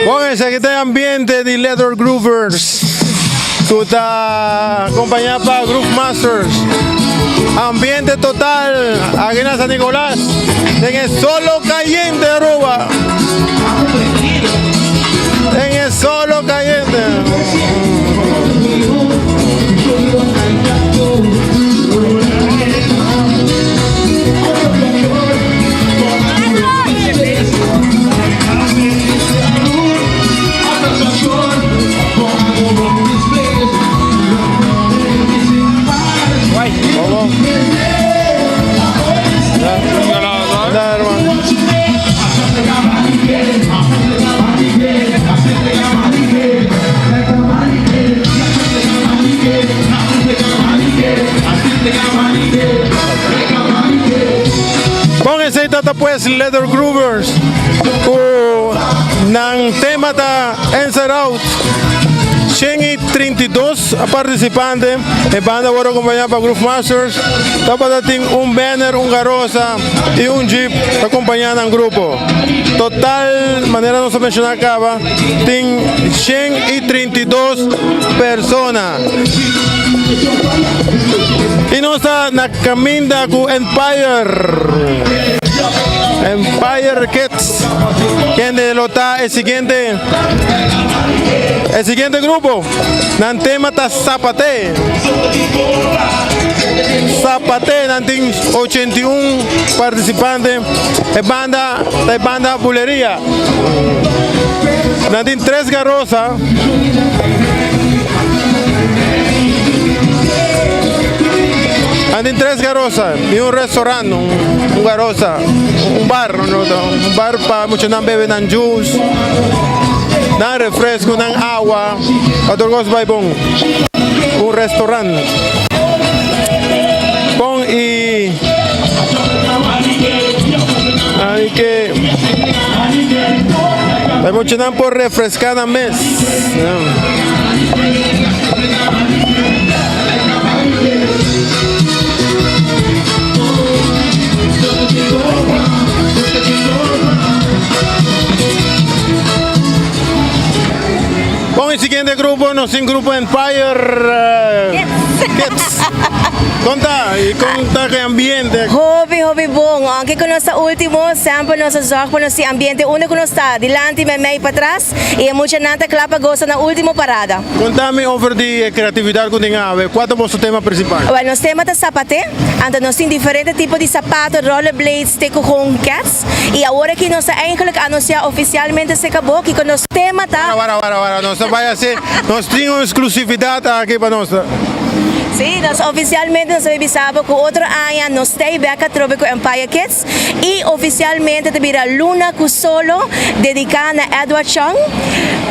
Bon, esaki ta e ambiente di Leather Groovers. Ku ta acompaña pa Groove Masters. Ambiente total aki na San Nicolas den e solo cayente Aruba. Den e solo cayente. Bon esey ta ta pues Leather Groovers cu nan tema ta Inside Out. 132 participante. E banda worde acompaña pa Groove Masters. Tabata tin un banner, un garosa y un jeep ta acompaña nan grupo. Total, manera nos a menciona caba, tin 132 persona. Y nos ta na caminda cu Empire. Empire Kids. Kende lo ta e siguiente e siguiente grupo. Nan tema ta Zapate. Zapate nan tin 81 participante. E banda ta e banda Buleria. Nan tin tres garosa. Nan tin tres garosa y un restaurant, un, un garosa, un bar, no, un bar pa muchanan bebe nan juice, nan refresco, nan awa, pa tur cos bay bon. Un restaurant. Bon y Ay que hay muchanan por refrescar nan mes. Bon, e siguiente grupo, nos tin grupo Empire Kids. Conta, y conta que ambiente. Hopi, hopi bon. Aunke cu nos ta ultimo, semper nos a zorg pa nos tin ambiente unda cu nos ta, dilanti, meimei, patras, y e muchanan ta cla pa goza na ultimo parada. Conta mi over di e creatividad cu tin awe. Cua ta boso tema principal? Well, nos tema ta zapate. Anto nos tin diferente tipo di zapato, rollerblades, te cu gewoon keds. Y awor aki nos ta eigenlijk anuncia oficialmente se cabo kico nos tema ta. Wara, wara, wara, wara. Nos ta bay haci, nos tin un exclusividad aki pa nos. Sí, nos oficialmente nos ta bay bisa bo cu otro aña nos stay bek atrobe cu Empire Kids y oficialmente ta bira Luna cu Solo dedica na Edward Chong.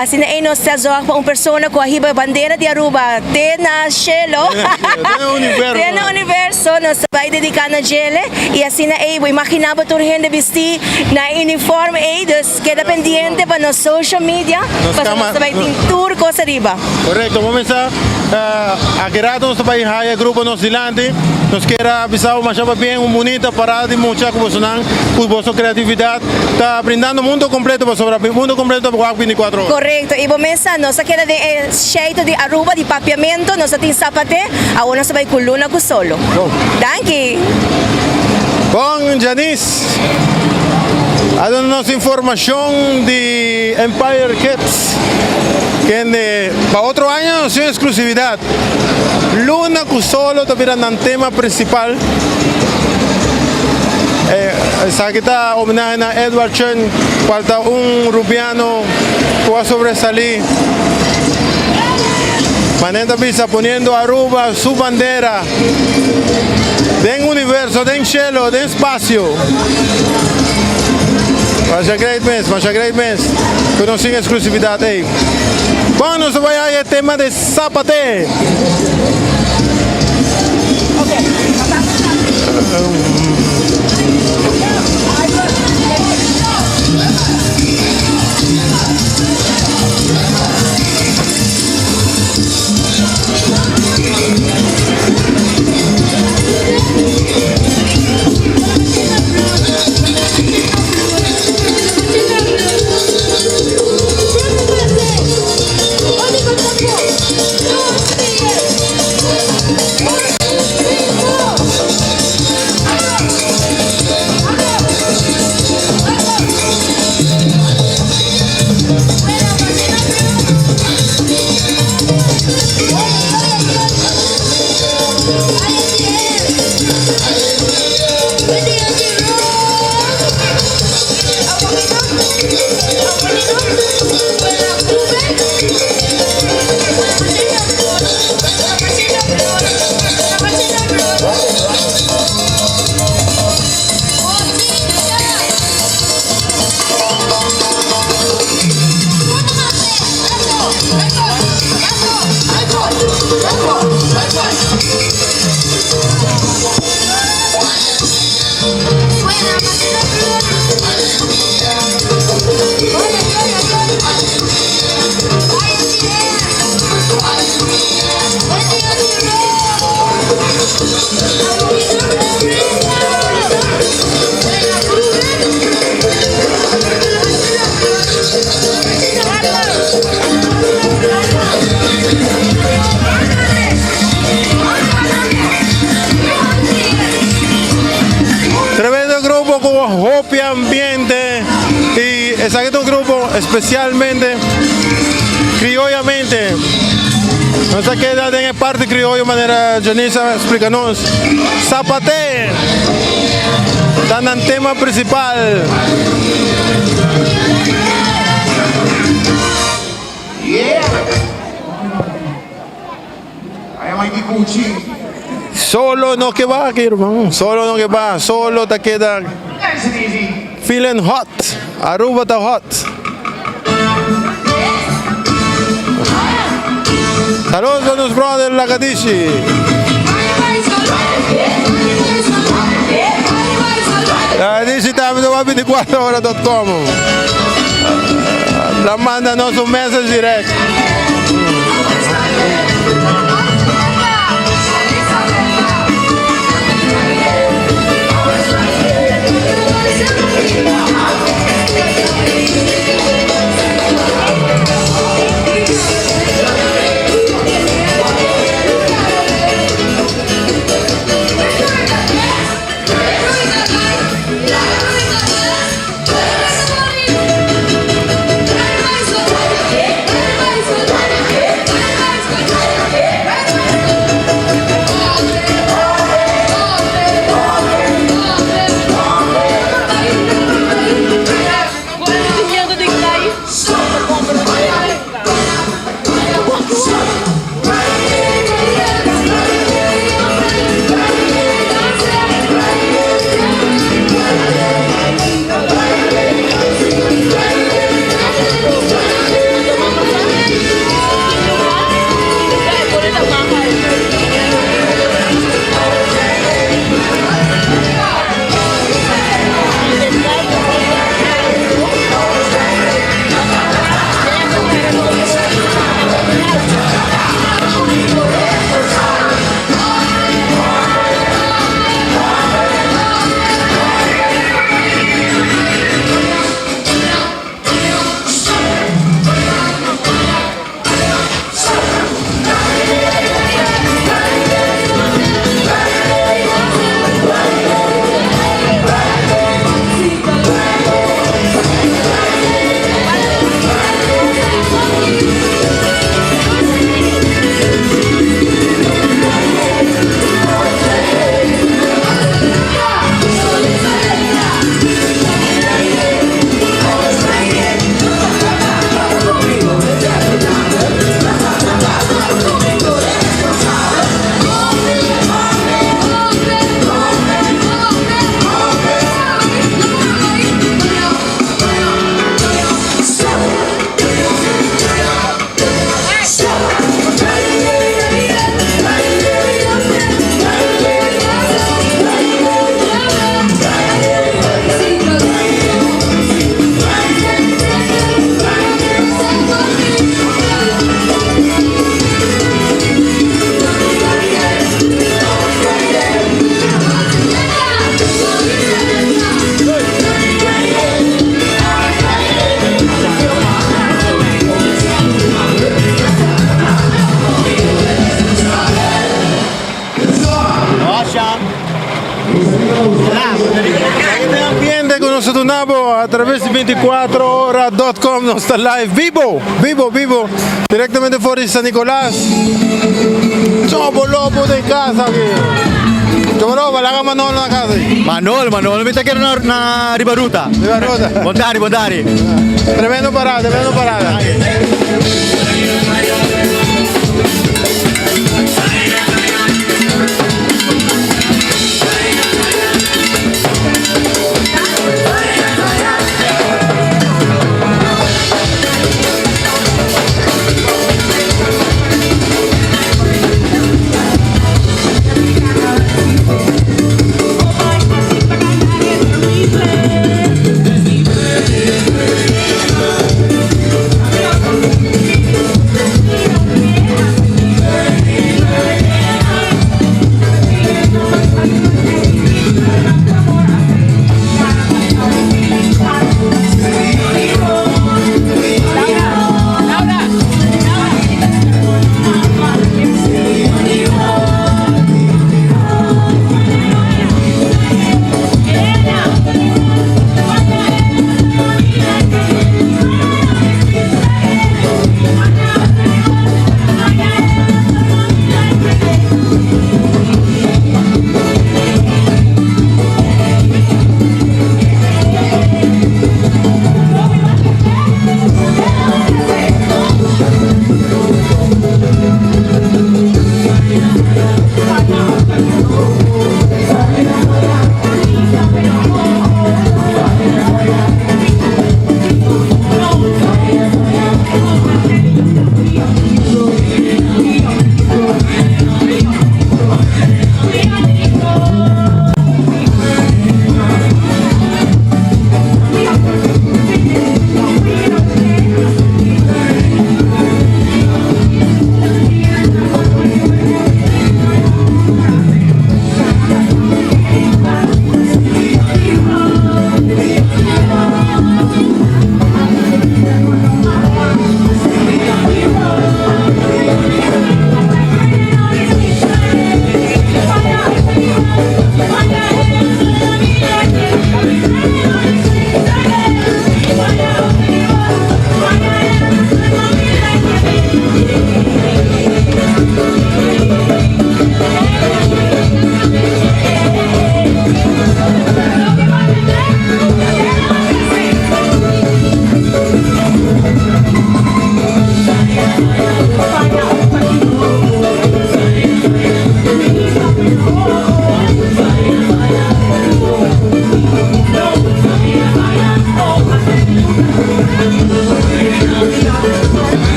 Asina ey nos ta zorg pa un persona cu a hiba e bandera di Aruba te na cielo, te na universo, nos ta bay dedica na djele y asina ey bo imagina bo tur hende bisti na e uniform ey, dus keda pendiente pa nos social media pasobra nos ta bay tin tur cos ariba. Correcto, bo mester aki rato nos ta bay haya e grupo nos dilanti, nos kier a bisa bo masha pabien un bunita parada di mucha cu bosonan cu boso creatividad. Ta brindando mundo completo pasobra mundo completo ta wak 24 ora. Correcto y bo mes sa nos a keda den e sheito di Aruba di Papiamento nos a tin Zapate awor nos a bay cu Luna cu Solo. Danki. Bon Janice a duna nos informacion di Empire Kids kende pa otro aña nos tin exclusividad Luna cu Solo ta bira nan tema principal. Esaki ta homenahe na Edward Chen, cual ta un Rubiano cu a sobresali. Manera ta bisa poniendo Aruba su bandera den universo, den cielo, den espacio. Masha great mes, masha great mes cu nos tin exclusividad ey. Bon, nos ta bay haya e tema de Zapate. Tremendo grupo cu hopi ambiente y esaki ta un grupo especialmente crioyamente. Nos a keda den e parti crioyo manera Janice a splica nos. Zapate ta nan tema principal. Solo no ke ba aki ruman, solo no ke ba, solo ta keda feeling hot, Aruba ta hot. Saludos a nos brother Lagadishi. Lagadishi tambe ta wak 24 hora dot com. La manda nos un message direct. Ambiente cu nos ta duna bo a traves di 24 ora dot com nos ta live bibo bibo bibo directamente for di San Nicolas Chobo Lobo. ku ta e kas aki. Chomoroba, laga Manolo na kas ei. Manolo, Manolo mi ta kere na na riba ruta. Riba ruta. Bon tardi, bon tardi. Tremendo parada, tremendo parada.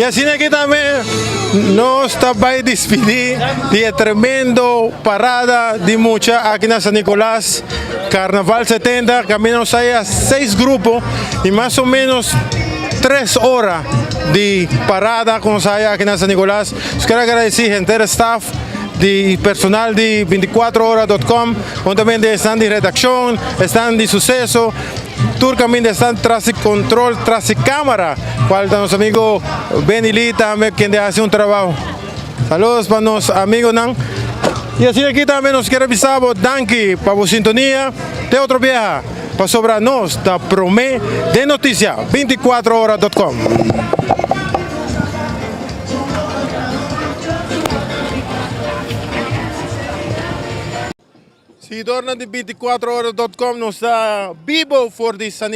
Y asina aki tambe nos ta bay dispidi di e tremendo parada di mucha aki na San Nicolas. Carnaval 70, caminda nos haya seis grupo y mas o menos 3 ora di parada cu nos haya aki na San Nicolas. Nos kier agradeci henter staff di personal di 24ora.com, juntamente esnan di redaccion, esnan di suceso, tur caminda esnan tras di control, tras di camara, cual ta nos amigo Benny Lee tambe, kende haci un trabao. Saludos pa nos amigonan. Y asina aki tambe nos kier avisa bo danki pa bo sintonia. Te otro biaha, pasobra nos ta prome den noticia 24ora.com. Seguidornan di 24ora.com nos ta bibo for di San.